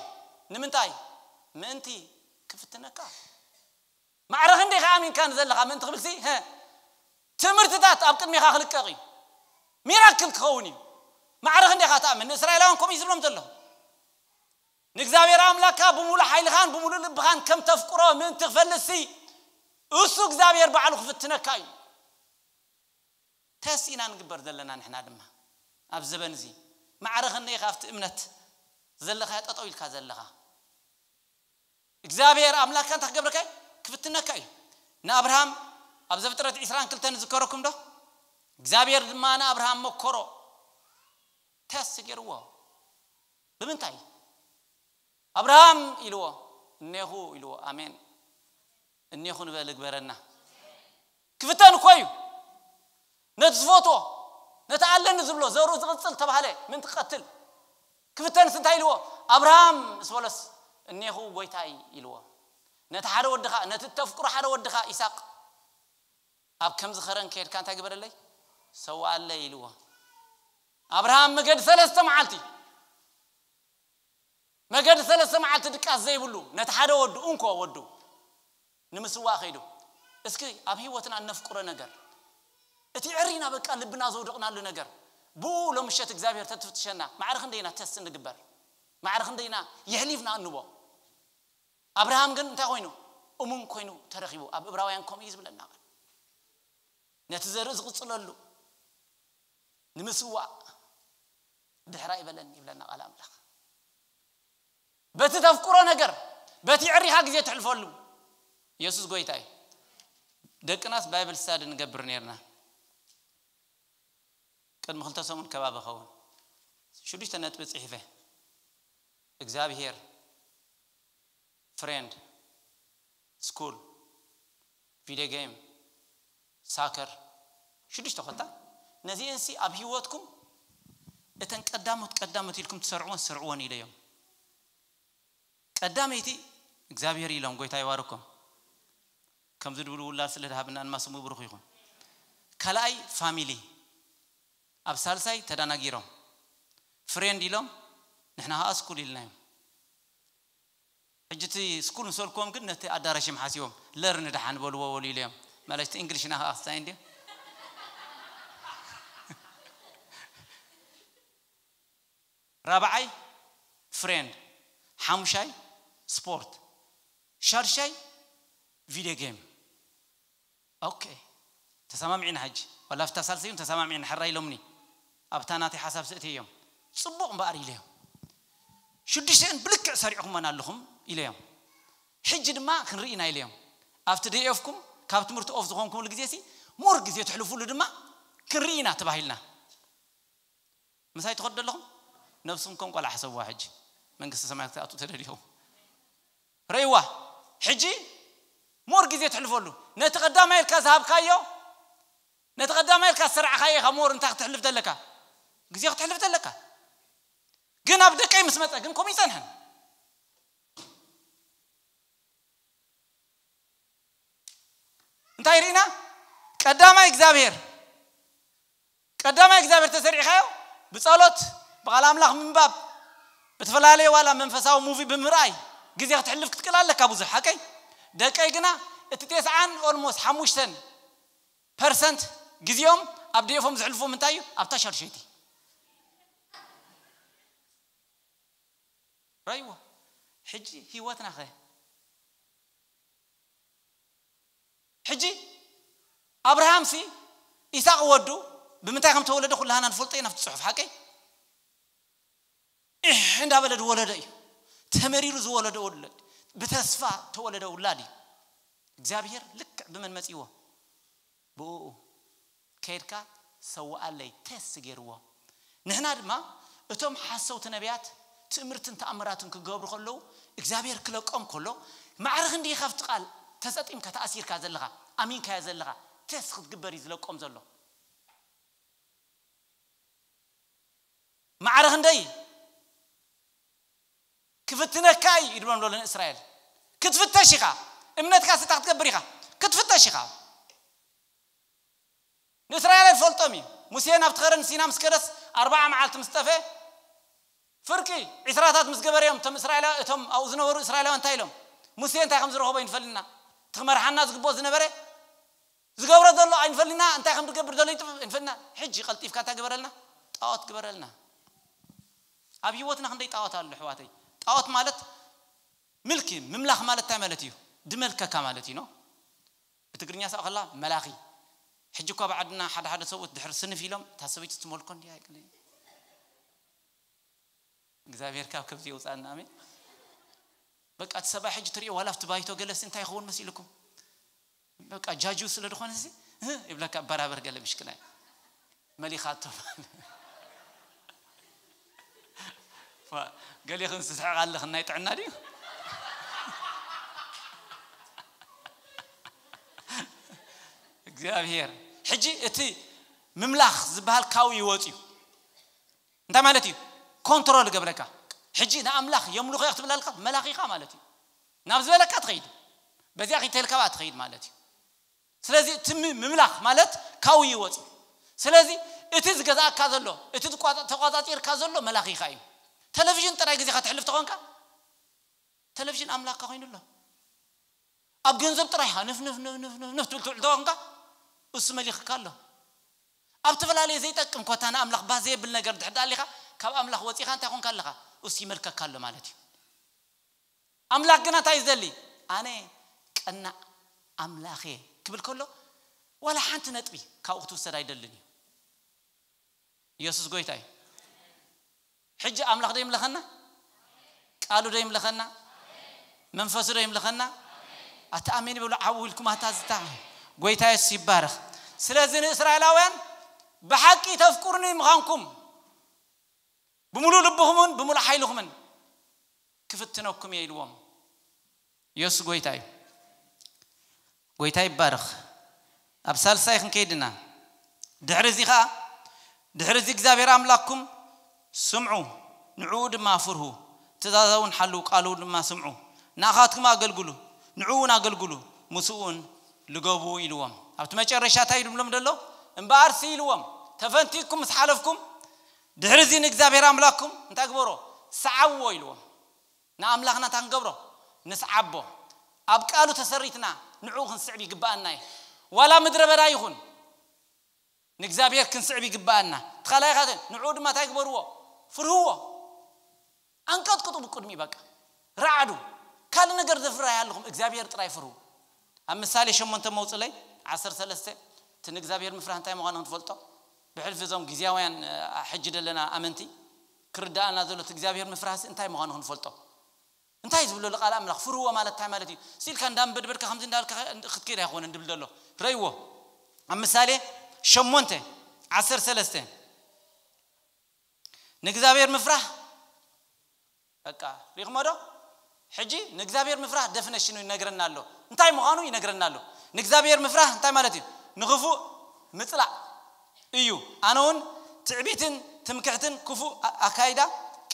ንምንታይ? ምእንቲ ክፍትነካ። ማዕረ ክንደይ ከኣሚንካ ንዘለኻ ምእንቲ ክብልሲ ትምህርትታት ኣብ ቅድሜኻ ክልቀቕ እዩ። ሚራክል ክኸውን እዩ። ማዕረ ክንደይ ኢኻ ትኣምን? ንእስራኤላውያን ከምኡ እዩ ዝብሎም ዘሎ። ንእግዚኣብሔር ኣምላካ ብምሉእ ሓይልኻን ብምሉእ ልብኻን ከም ተፍቅሮ ምእንቲ ክፈልጥሲ እሱ እግዚኣብሔር ባዕሉ ክፍትነካ እዩ። ተስ ኢና ንግበር ዘለና ንሕና ድማ ኣብ ዘበን እዚ ማዕረ ክንደይ ኢኻ ኣብቲ እምነት ዘለኻ ጠጠው ኢልካ ዘለኻ እግዚኣብሔር ኣምላካ እንታይ ክገብረካ እዩ? ክፍትነካ እዩ። ንኣብርሃም ኣብ ዘፍጥረት ዕስራን ክልተን ዝከረኩም ዶ እግዚኣብሔር ድማ ንኣብርሃም መኮሮ ተስ ገይርዎ። ብምንታይ? ኣብርሃም ኢልዎ እኔኹ ኢልዎ። ኣሜን። እኔኹ ንበል እግበረና። ክፍተን እኮ እዩ። ነቲ ዝፈትዎ ነቲ ኣለኒ ዝብሎ ዘርኡ ዝቕፅል ተባህለ ምን ትቐትል ክፍተንስ እንታይ ኢልዎ? ኣብርሃም ምስ በሎስ እኔኹ ጎይታይ ኢልዎ። ነቲ ሓደ ወድኻ ነቲ እተፍቅሮ ሓደ ወድኻ ኢሳቅ ኣብ ከምዚ ኸረን ከየድካ እንታይ ግበረለይ? ሰውኣለይ ኢልዎ። ኣብርሃም መገዲ ሰለስተ መዓልቲ መገዲ ሰለስተ መዓልቲ ድቃስ ዘይብሉ ነቲ ሓደ ወዱ እንኮ ወዱ ንምስዋእ ከይዱ። እስኪ ኣብ ህይወትና እነፍቅሮ ነገር እቲ ዕሪና በቃ ልብና ዘውደቕናሉ ነገር ብኡ ሎምሸት እግዚኣብሔር ተትፍትሸና ማዕረ ክንደይና ተስ እንግበር ማዕረ ክንደይና የሕሊፍና እንቦ ኣብርሃም ግን እንታይ ኮይኑ እሙን ኮይኑ ተረኺቡ ኣብ እብራውያን ከምኡ እዩ ዝብለና ነቲ ዘርኢ ዝቕፅለሉ ንምስዋእ ድሕራ ይበለኒ ይብለና ቃል ኣምላኽ በቲ ተፍቅሮ ነገር በቲ ዕሪኻ ግዜ ትሕልፈሉ የሱስ ጎይታ እዩ ደቅናስ ባይብል ስታዲ ንገብር ነርና ቅድሚ ክልተ ሰሙን ከባቢ ኸውን ሽዱሽተ ነጥቢ ፅሒፈ እግዚኣብሄር ፍሬንድ ስኩል ቪድዮ ጌም ሳከር ሽዱሽተ ኮታ ነዚአንሲ ኣብ ህይወትኩም እተን ቀዳሞት ቀዳሞት ኢልኩም ትሰርዕወን ስርዕወን ኢለዮም ቀዳመይቲ እግዚኣብሄር ኢሎም ጎይታ ይባርኮም ከምዚ ድብሉ ውላድ ስለ ድሃብና ድማ ስሙ ብሩኽ ይኹን ካልኣይ ፋሚሊ ኣብ ሳልሳይ ተዳናጊሮም ፍሬንድ ኢሎም ንሕና ከዓ ስኩል ኢልናዮም ሕጂ እቲ ስኩል ምሰልክዎም ግን ነቲ ኣዳራሽ እዮም ሓስቦም ለርን ደሓን በልዎ በሉ ኢለዮም ማለት እቲ እንግሊሽና ከዓ ክስታይ እንድዮም ራብዓይ ፍሬንድ ሓሙሻይ ስፖርት ሻድሻይ ቪድዮ ጌም ኦኬ ተሰማሚዕና ሕጂ ዋላ ፍታ ሳልሰይ እውን ተሰማሚዕና ሕራ ኢሎምኒ ኣብታ ናተይ ሓሳብ ስእቲ እዮም ፅቡቕ እምበኣር ኢለዮም ሽዱሽተን ብልክዕ ሰሪዕኹመን ኣለኹም ኢለዮም ሕጂ ድማ ክንርኢና ኢለዮም ኣብቲ ደየፍኩም ካብ ትምህርቲ ኦፍ ዝኾንኩምሉ ግዜ ሲ ሞር ግዜ ትሕልፉሉ ድማ ክንርኢና ተባሂልና ምሳይ ትኸዱ ኣለኹም ነብስኹም ከም ቆልዓ ሕሰብዋ ሕጂ መንግስቲ ሰማያት ክትኣትዉ ተደሊኹም ረይዋ ሕጂ ሞር ግዜ ትሕልፈሉ ነቲ ቀዳማይ ኢልካ ዝሃብካዮ ነቲ ቀዳማይ ኢልካ ዝሰራዕካዮ ኢኻ ሞር እንታይ ክትሕልፍ ዘለካ ግዜ ክትሕልፍ ዘለካ ግን ኣብ ደቀይ ምስ መፀ ግን ከምኡ ይፀንሐን እንታይ ርኢና ቀዳማይ እግዚኣብሔር ቀዳማይ እግዚኣብሔር ተሰሪዕኻዮ ብፀሎት ብቓል ኣምላኽ ምንባብ ብተፈላለየ ዋላ መንፈሳዊ ሙቪ ብምርኣይ ግዜ ክትሕልፍ ክትክእል ኣለካ ብዙሕ ሓቀይ ደቀይ ግና እቲ ቴስዓን ኦልሞስት ሓሙሽተን ፐርሰንት ግዜኦም ኣብ ደየፎም ዘሕልፍዎም እንታይ እዩ? ኣብታ ሻድሸይቲ ረይዎ። ሕጂ ህይወትና ኸ? ሕጂ ኣብርሃም ሲ ኢሳቅ ወዱ ብምንታይ ከም ተወለደ ኩላህና ንፈልጦ ኢና፣ ኣብቲ ጽሑፍ ሓቀይ። ኢሕ እንዳበለ ዝወለደ እዩ። ተመሪሩ ዝወለደ ወለድ፣ ብተስፋ ተወለደ ውላድ እዩ። እግዚኣብሔር ልክዕ ብመን መጺዎ? ብኡ ከይድካ ሰውኣለይ ተስ ገይርዎ። ንሕና ድማ እቶም ሓሰውቲ ነቢያት ትእምርትን ተኣምራትን ክገብሩ ከለዉ እግዚኣብሔር ክለቆም ከሎ፣ ማዕረ ክንዲ ካብቲ ቃል ተሰጢምካ ተኣሲርካ ዘለኻ፣ ኣሚንካዮ ዘለኻ፣ ተስ ክትግበር እዩ ዝለቆም ዘሎ። ማዕረ ክንደይ ክፍትነካ እዩ ይድብሎም ዘሎ ንእስራኤል። ክትፍተሽ ኢኻ። እምነትካ ስታ ክትገብር ኢኻ። ክትፍተሽ ኢኻ። ንእስራኤል ፈልጦም እዩ። ሙሴ ናብ ትኸረን ሲና ምስ ከደስ ኣርባዓ መዓልቲ ምስ ጠፈ፣ ፍርቂ ዒስራታት ምስ ገበረ እዮም እቶም እስራኤላ-፣ እቶም ኣብኡ ዝነበሩ እስራኤላውያን እንታይ ኢሎም? ሙሴ እንታይ ከም ዝረኸቦ ይንፈልልና። እቲ ክመርሓና ዝግብኦ ዝነበረ ዝገብሮ ዘሎ ኣይንፈልና፣ እንታይ ከም ዝገብር ዘሎ ይጥፍ-፣ ኣይንፈልና። ሕጂ ቀልጢፍካ እንታይ ግበረልና? ጣዖት ግበረልና። ኣብ ህይወትና ክንደይ ጣዖት ኣሎ ኣሕዋተይ። ጣዖት ማለት ምልኪ፣ ምምላኽ ማለት እንታይ ማለት እዩ? ድመልከካ ማለት እዩ፣ ኖ? ብትግርኛ ሳብ ከላ መላኺ። ሕጂ እኳ ብዓድና ሓደ ሓደ ሰብኡት ድሕሪ ስንፍ ኢሎም፣ "እታ ሰበይቲ ትመልኮ እንድያ?" ኣይቅልይ። እግዚኣብሔር ካብ ከምዚ የውፃና፣ ኣሜን። በቃ እቲ ሰብኣይ ሕጂ ትሪኦ፣ ዋላ ኣብቲ ባይቶ ገለሲ እንታይ ይኸውን መሲልኩም? በቃ ጃጁ ስለ ዝኾነ እዚ፣ "እ?" ይብለካ፣ በራበር ገለ ምሽክና እዩ። መሊኻቶ። ዋ፣ ገሌኽን ዝስሕቕ ኣለኽን፣ ናይ ጥዕና ድዩ? እግዚኣብሔር። ሕጂ እቲ ምምላኽ ዝበሃል ካብኡ ይወጽ እዩ። እንታይ ማለት እዩ? ኮንትሮል ገብረካ። ሕጂ ንኣምላኽ የምልኾ እየ ክትብለልካ መላኺኻ ማለት እዩ። ናብ ዝበለካ ትኸይድ። በዚኣ ኺተልካ ትኸይድ ማለት እዩ። ስለዚ እቲ ም-፣ ምምላኽ ማለት ካብኡ ይወጽ እዩ። ስለዚ እቲ ዝገዛእካ ዘሎ፣ እቲ ዝቋጸ-፣ ተቋጻጺርካ ዘሎ መላኺኻ እዩ። ቴሌቪዥን ጥራይ ግዜኻ ተሕልፍ ተኾንካ፣ ቴሌቪዥን ኣምላኽካ ኮይኑ ኣሎ። ኣብ ገንዘብ ጥራይ ሃ፣ ንፍ፣ ንፍ፣ ንፍ፣ ንፍ፣ ንፍ፣ ንፍ ትብል ትውዕል ተኾንካ፣ እሱ መሊኽካ ኣሎ። ኣብ ዝተፈላለየ ዘይጠቅም ኮታ ንኣምላኽ ባህ ዘየብል ነገር ድሕር ደኣ ኣሊኻ፣ ካብ ኣምላኽ ወጺኻ እንታይ ኮንካ ኣለኻ? እሱ ይመልከካ ኣሎ ማለት እዩ። ኣምላኽ ግና እንታይ እዩ ዝደሊ? ኣነ ቀናእ ኣምላኽ እየ ክብል ከሎ፣ ዋላ ሓንቲ ነጥቢ ካብኡ ክትውሰድ ኣይደልን እዩ። ኢየሱስ ጎይታ እዩ። ሕጂ ኣምላኽ ዶ ይምለኸና? ቃሉ ዶ ይምለኸና? መንፈሱ ዶ ይምለኸና? ኣታ ኣሜን ይብሉ፣ ዓው ኢልኩም ኣታ ዝታ። ጎይታ የሱስ ይባረኽ። ስለዚ ንእስራኤላውያን ብሓቂ ተፍቅሩኒ ምዃንኩም ብምሉእ ልብኹምን ብምሉእ ሓይልኹምን ክፍትነኩም እየ ኢልዎም። የሱስ ጎይታ እዩ። ጎይታ ይባረኽ። ኣብ ሳልሳይ ክንከይድ ኢና። ድሕሪ እዚ ኸኣ፣ ድሕሪ እዚ እግዚኣብሔር ኣምላኽኩም ስምዑ፣ ንዕኡ ድማ ፍርሁ፣ ትእዛዛ እውን ሓልዉ፣ ቃሉ ድማ ስምዑ። ንኣኻትኩም ኣገልግሉ፣ ንዕኡ እውን ኣገልግሉ፣ ምስኡ እውን ልገቡ ኢልዎም። ኣብቲ መጨረሻ እንታይ ይብሎም ዘሎ? እምበኣርሲ ኢልዎም፣ ተፈንቲኩም ምስ ሓለፍኩም፣ ድሕሪ እዚ ንእግዚኣብሔር ኣምላኽኩም እንታይ ግበሮ? ሰዓብዎ ኢልዎም። ንኣምላኽና እንታይ ክንገብሮ? ንስዓቦ። ኣብ ቃሉ ተሰሪትና ንዕኡ ክንስዕብ ይግብኣና እዩ። ዋላ ምድረ በዳ ይኹን፣ ንእግዚኣብሔር ክንስዕብ ይግብኣና። እቲ ካልኣይ ኻተ-፣ ንዕኡ ድማ እንታይ ግበርዎ? ፍርህዎ። ኣንቀጥቅጡ ብቅድሚኡ በቃ። ረዓዱ። ካልእ ነገር ዘፍርህ ኣይሃልኹም፣ እግዚኣብሔር ጥራይ ፍርሁ። ኣብ ምሳሌ ሸሞንተ መውፅለይ ዓሰርተ ሰለስተ፣ እቲ ንእግዚኣብሔር ምፍራህ እንታይ ምዃኑ ክንፈልጦ፣ ብሕልፊ እዞም ግዜያውያን፣ እ፣ ሕጂ ዘለና ኣመንቲ ክርድኣና ዘሎ እቲ እግዚኣብሔር ምፍራህሲ እንታይ ምዃኑ ክንፈልጦ። እንታይ ዝብሎ ቃል ኣምላኽ? ፍርህዎ ማለት እንታይ ማለት እዩ? ሲልካ እንዳንበድበድካ ከምዚ እንዳልካ ክትከይድ ኣይኮነን ድብል ዘሎ። ረይዎ። ኣብ ምሳሌ ሸሞንተ ዓሰርተ ሰለስተ ንእግዚኣብሔር ምፍራህ በቃ ሪኽሞ ዶ? ሕጂ ንእግዚኣብሔር ምፍራህ ደፍነሽኑ ይነግረና ኣሎ። እንታይ ምዃኑ ይነግረና ኣሎ። ንእግዚኣብሔር ምፍራህ እንታይ ማለት እዩ? ንኽፉእ ምጽላእ እዩ። ኣነ እውን ትዕቢትን ትምክሕትን ክፉእ ኣ-፣ ኣካይዳ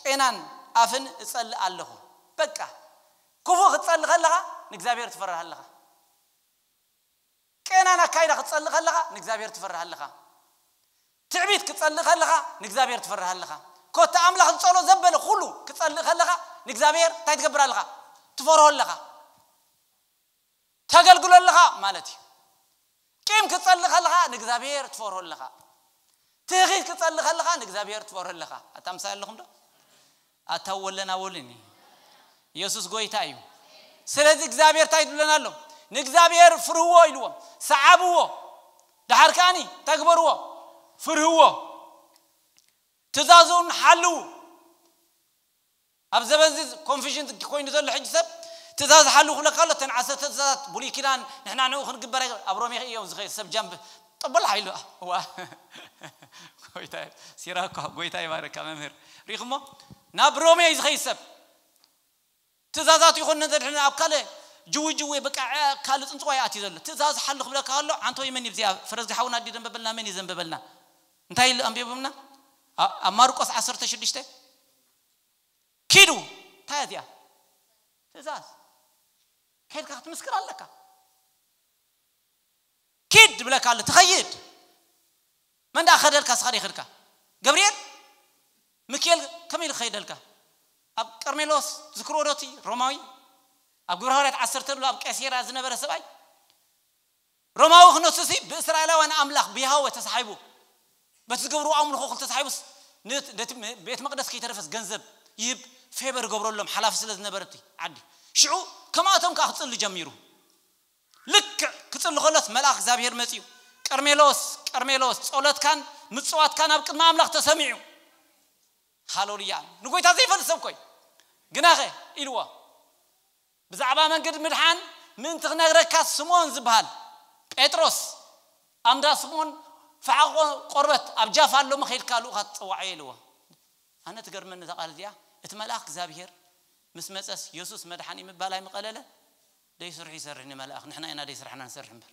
ቄናን ኣፍን እጸልእ ኣለኹ። በቃ ክፉእ ክትጸልእ ከለኻ ንእግዚኣብሔር ትፈርህ ኣለኻ። ቄናን ኣካይዳ ክትጸልእ ከለኻ ንእግዚኣብሔር ትፈርህ ኣለኻ። ትዕቢት ክትጸልእ ከለኻ ንእግዚኣብሔር ትፈርህ ኣለኻ። ኮታ ኣምላኽ ዝጸሎ ዘበለ ኩሉ ክትጸልእ ከለኻ ንእግዚኣብሔር እንታይ ትገብር ኣለኻ? ትፈርሆ ኣለኻ። ተገልግሎ ኣለኻ ማለት እዩ። ቂም ክትጸልእ ከለኻ ንእግዚኣብሔር ትፈርሆ ኣለኻ። ትኺ ክጸሊ ከለኻ ንእግዚኣብሔር ትፈርህ ኣለኻ። ኣታ ምሳይ ኣለኹም ዶ? ኣታ ወለና ወልን እዩ። ኢየሱስ ጎይታ እዩ። ስለዚ እግዚኣብሔር እንታይ ይብለና ኣሎ? ንእግዚኣብሔር ፍርህዎ ኢልዎም። ሰዓብዎ። ደሓር ከኣኒ ተግበርዎ። ፍርህዎ። ትእዛዙን ሓልዉ። ኣብ ዘበን እዚ ኮንፊዥን ኮይኑ ዘሎ ሕጂ ሰብ ትእዛዝ ሓልዉ ክብለካ ኣሎ። እተን ዓሰርተ ትእዛዛት ብሉይ ኪዳን ንሕና ንኡ ክንግበር ኣይግበር። ኣብ ሮሜ እዮም ዝኸ ሰብ ጃምብ ጠበል ሓይሉ ዋ ጎይታ ሲራኳ ጎይታ ይባረካ መምህር ሪኹሞ ናብ ሮሜ እዩ ዝኸይድ ሰብ ትእዛዛት ይኹን ነዘድሕነ ኣብ ካልእ ጅዊ ጅዊ በቃ ካልእ ጽንጽዋ ይኣትዩ ዘሎ ትእዛዝ ሓሉ ክብለካ ኣሎ። ኣንቶ ይመን ይብዚያ ፈረዝጊ ሓውና ዲ ደንበበልና መን ይዘንበበልና እንታይ ኢሉ ኣንቢቡምና ኣብ ማርቆስ ዓሰርተ ሽዱሽተ ኪዱ እንታይ እያ ትእዛዝ ከድካ ክትምስክር ኣለካ። ኪድ ብለካ ኣሎ ትኸይድ መን ደኣ ከደልካ ስኻ ይኸድካ ገብርኤል ምክኤል ከመይ ኢሉ ክኸይደልካ ኣብ ቀርሜሎስ ዝክርዎ ዶቲ ሮማዊ ኣብ ግብረ ሃዋርያት ዓሰርተ ብሎ ኣብ ቀሴራ ዝነበረ ሰብኣይ ሮማዊ ክነሱሲ ብእስራኤላውያን ኣምላኽ ብያህወ ተሳሒቡ በቲ ዝገብርዎ ኣምልኾ ክል ተሳሒቡስ ነቲ ቤት መቅደስ ከይተረፈስ ገንዘብ ይህብ ፌቨር ገብረሎም ሓላፊ ስለ ዝነበረ እቲ ዓዲ ሽዑ ከማቶም ከዓ ክፅሊ ጀሚሩ ልክዕ ክፅሊ ከሎስ መልኣኽ እግዚኣብሔር መፅዩ ቀርሜሎስ ቀርሜሎስ ፀሎትካን ምፅዋትካን ኣብ ቅድሚ ኣምላኽ ተሰሚዑ ሃሌሉያ ንጎይታ ዘይፈልጥ ሰብ ኮይ ግናኸ ኢልዎ ብዛዕባ መንገዲ ምድሓን ምእንቲ ክነግረካ ስምኦን ዝበሃል ጴጥሮስ ኣምዳ ስምኦን ፈሓቆ ቆርበት ኣብ ጃፍ ኣሎ መኸይድካ ልኡኻ ትፀዋዖ ኢልዎ ኣነ ትገርመኒ እዛ ቃል እዚኣ እቲ መልኣኽ እግዚኣብሄር ምስ መፀስ የሱስ መድሓኒ ምባል ኣይምቐለለ ደይ ስርሑ ይሰርሕ ንመልኣኽ ንሕና ኢና ደይ ስራሕና ንሰርሕ እምበር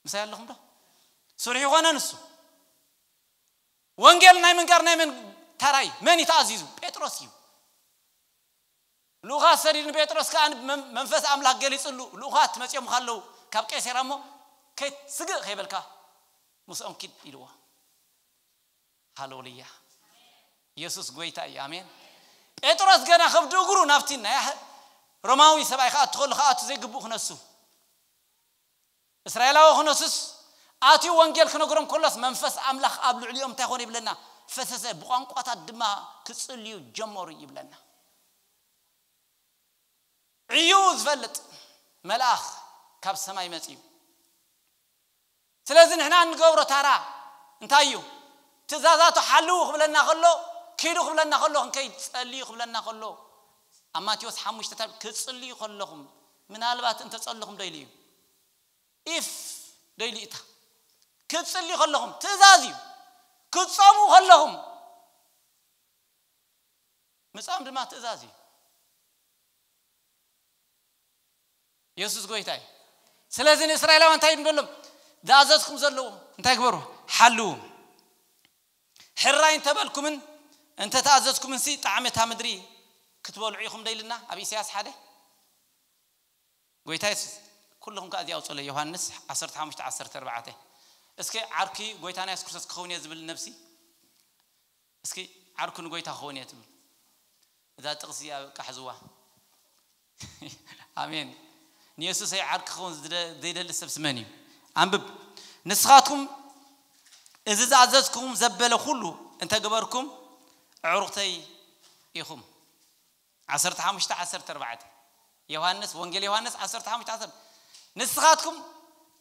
ምሳይ ኣለኹም ዶ ስርሑ ይኾነ ንሱ ወንጌል ናይ ምንጋር ናይ መን ተራይ መን እዩ ተኣዚዙ ጴጥሮስ እዩ ልኡኻት ሰዲድ ንጴጥሮስ ከዓ መንፈስ ኣምላኽ ገሊፅሉ ልኡኻት መፂኦም ካለው ካብ ቄሴራ እሞ ከይትስግእ ከይበልካ ምስኦም ኪድ ኢልዎ ሃሌሉያ ኢየሱስ ጎይታ እዩ ኣሜን ጴጥሮስ ገና ከብዲ እግሩ ናብቲ ናይ ሮማዊ ሰብኣይ ከኣቱ ከሉ ከኣቱ ዘይግብኡ ክነሱ እስራኤላዊ ክነሱስ ኣትዩ ወንጌል ክነግሮም ከሎስ መንፈስ ኣምላኽ ኣብ ልዕሊኦም እንታይ ኮነ ይብለና ፈሰሰ ብቋንቋታት ድማ ክጽልዩ ጀመሩ ይብለና ዕዩ ዝፈልጥ መልኣኽ ካብ ሰማይ መጽዩ ስለዚ ንሕና እንገብሮ ታራ እንታይ እዩ ትእዛዛቱ ሓልዉ ክብለና ከሎ ኪዱ ክብለና ከሎ ክንከይድ ጸልዩ ክብለና ከሎ ኣብ ማቴዎስ ሓሙሽተ ክጽልዩ ከለኹም ምናልባት እንተጸልኹም ዶ ኢሉ እዩ ኢፍ ዶ ኢሉ እታ ክትጽልዩ ከለኹም ትእዛዝ እዩ ክትጾሙ ከለኹም ምጻም ድማ ትእዛዝ እዩ የሱስ ጎይታ እዩ ስለዚ ንእስራኤላውያን እንታይ ይንበሎም ዝኣዘዝኩም ዘለዉ እንታይ ግበሩ ሓልዉ ሕራይ እንተበልኩምን እንተተኣዘዝኩምንሲ ጣዕሚ እታ ምድሪ ክትበልዑ ኢኹም ዶ ኢልና ኣብ ኢሳያስ ሓደ ጎይታ የሱስ ኩልኹም ከኣ እዚኣ ኣውፅለ ዮሃንስ ዓሰርተ ሓሙሽተ ዓሰርተ ኣርባዕተ እስኪ ዓርኪ ጎይታና የሱስ ክርስቶስ ክኸውን እየ ዝብል ነብሲ እስኪ ዓርኩ ንጎይታ ክኸውን እየ ትብል እዛ ጥቕሲ እዚኣ በቃ ሕዝዋ ኣሜን ንየሱሰይ ዓርኪ ክኸውን ዘይደሊ ሰብስ መን እዩ ኣንብብ ንስኻትኩም እዚ ዝኣዘዝኩም ዘበለ ኩሉ እንተግበርኩም ዕሩኽተይ ኢኹም ዓሰርተ ሓሙሽተ ዓሰርተ ኣርባዕተ ዮሃንስ ወንጌል ዮሃንስ ዓሰርተ ሓሙሽተ ዓሰርተ ንስኻትኩም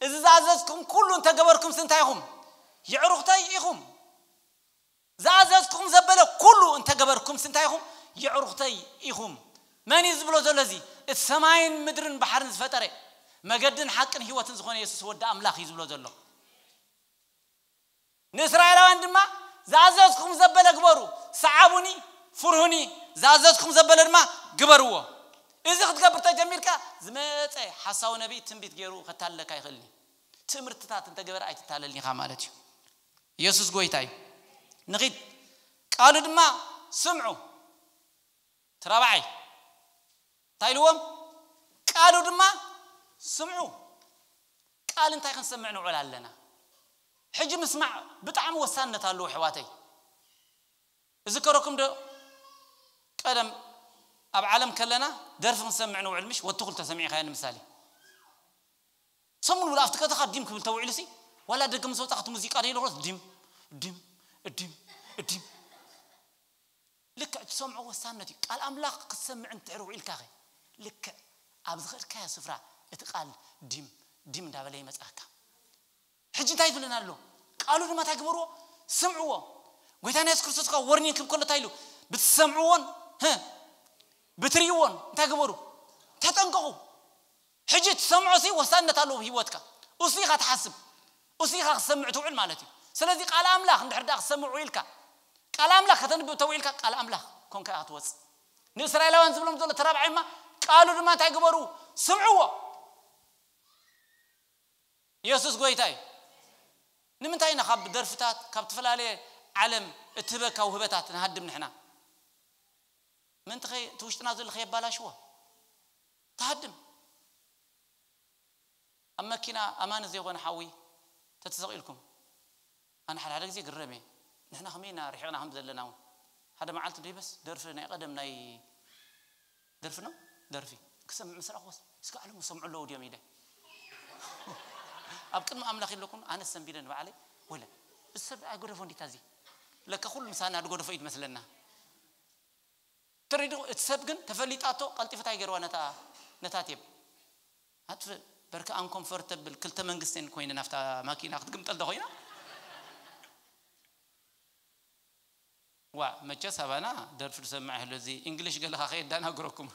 እዚ ዝኣዘዝኩም ኩሉ እንተገበርኩም ስንታይ ኢኹም የዕሩኽተይ ኢኹም ዝኣዘዝኩም ዘበለ ኩሉ እንተገበርኩም ስንታይ ኢኹም የዕሩኽተይ ኢኹም መን እዩ ዝብሎ ዘሎ እዚ እቲ ሰማይን ምድርን ባሕርን ዝፈጠረ መገድን ሓቅን ህይወትን ዝኾነ የሱስ ወዲ ኣምላኽ እዩ ዝብሎ ዘሎ ንእስራኤላውያን ድማ ዝኣዘዝኩም ዘበለ ግበሩ ሰዓቡኒ ፍርሁኒ ዝኣዘዝኩም ዘበለ ድማ ግበርዎ እዚ ክትገብር ተጀሚርካ ዝመፀ ሓሳዊ ነቢይ ትንቢት ገይሩ ከታለካ ይኽእልኒ ትምህርትታት እንተገበረ ኣይትታለልኒኻ ማለት እዩ የሱስ ጎይታ እዩ ንኺድ ቃሉ ድማ ስምዑ ትራብዓይ እንታይ ኢልዎም ቃሉ ድማ ስምዑ ቃል እንታይ ክንሰምዕ ንውዕል ኣለና ሕጂ ምስማዕ ብጣዕሚ ወሳንነት ኣለዎ ኣሕዋተይ እዝከረኩም ዶ ቀደም ኣብ ዓለም ከለና ደርፊ ክንሰምዕ ንውዕል ምሽ ወትኹል ተሰሚዕካዮ ንምሳሌ ሰሙን ብላ ኣብቲ ከተኻ ዲም ክብል ተውዒሉ ሲ ዋላ ደገ ምስ ወጻ እቲ ሙዚቃ ዶ ኢሉ ዲም ዲም ዲም ዲም። ልክዕ ትሰምዖ ወሳነት እዩ። ቃል ኣምላኽ ክትሰምዕ እንትሕር ውዒልካ ኸ ልክዕ ኣብ ዝኸድካዮ ስፍራ እቲ ቃል ዲም ዲም እንዳበለ ይመጽኣካ። ሕጂ እንታይ ትብለና ኣሎ? ቃሉ ድማ እንታይ ግበርዎ? ስምዕዎ። ጎይታና የሱስ ክርስቶስ ካብ ወርኒን ክብ ከሎ እንታይ ኢሉ? ብትሰምዕዎን ህ ብትርእይዎን እንታይ ግበሩ? ተጠንቀቑ። ሕጂ ትሰምዖ ሲ ወሳነት ኣለዎ ብህይወትካ። እሱ ኢኻ ትሓስብ፣ እሱ ኢኻ ክሰምዕ ትውዕል ማለት እዩ። ስለዚ ቃል ኣምላኽ እንድሕር ዳ ክሰምዕ ውዒልካ፣ ቃል ኣምላኽ ከተንብብ ተውዒልካ፣ ቃል ኣምላኽ ኮንካ ኢኻ ትወጽእ። ንእስራኤላውያን ዝብሎም ዘሎ ተራብዓይማ ቃሉ ድማ እንታይ ግበሩ? ስምዕዎ። ኢየሱስ ጎይታ እዩ። ንምንታይ ኢና ካብ ደርፍታት ካብ ዝተፈላለየ ዓለም እትህበካ ውህበታት ንሃድም ንሕና? ምንትኸ እቲ ውሽጥና ዘሎ ከየባላሽዎ ትሃድም። ኣብ መኪና ኣማኒ ዘይኮነ ሓዊ ተተሰቒልኩም ኣነ ሓደ ሓደ ግዜ ግረም እየ። ንሕና ከመይ ኢና ርሒቕና ከም ዘለና እውን ሓደ መዓልቲ ዶ ይበስ ደርፊ ናይ ቀደም ናይ ደርፊ ነው ደርፊ ክሰምዕ ምስ ረኣኹስ እስከ ዓለሙ ሰምዑ ኣለዉ ድዮም ኢለ ኣብ ቅድሚ ኣምላኽ የለኩን ኣነ ሰንቢደ ንባዕለይ ወለ እዚ ሰብ ኣይጎደፎ እንዲታ እዚ ለካ ኩሉ ምሳና ዝጎደፎ እዩ ትመስለና። ትሪዱ እቲ ሰብ ግን ተፈሊጣቶ ቀልጢፍታ ይገርዋ ነታ ነታ ቴብ ኣትፍ በርካ ኣንኮምፎርተብል ክልተ መንግስትን ኮይነ ናፍታ ማኪና ክትግምጠል ዶ ኮይና ዋ መቸስ ኣባና ደርፊ ዝሰምዕ ህሎ እዚ እንግሊሽ ገለኻ ከየዳናግረኩም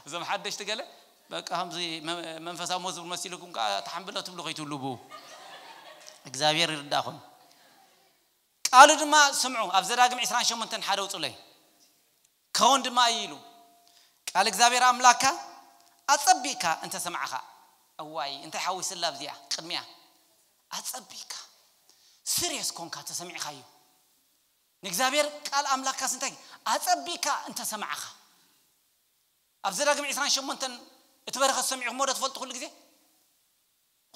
እዞም ሓደሽቲ ገለ በቃ ከምዚ መ- መንፈሳዊ መዝሙር መሲልኩም ከዓ ተሓንብሎ ትብሉ ከይትብሉ ብኡ እግዚኣብሔር ይርዳኹም። ቃሉ ድማ ስምዑ ኣብ ዘዳግም ዕስራን ሸሞንተን ሓደ ውፁለይ ክኸውን ድማ እዩ ኢሉ ቃል እግዚኣብሔር ኣምላካ ኣጸቢቕካ እንተሰማዕኻ እዋይ እንታይ ሓዊስላ ኣብዚኣ ቅድሚያ ኣጸቢቕካ ስርየስ ኮንካ ተሰሚዕካዮ ንእግዚኣብሔር ቃል ኣምላካስ እንታይ ኣጸቢቕካ እንተሰማዕኻ ኣብ ዘዳግም ዕስራን ሸሞንተን እቲ በረኸት ሰሚዕኹሞ ዶ ትፈልጡ ኩሉ ግዜ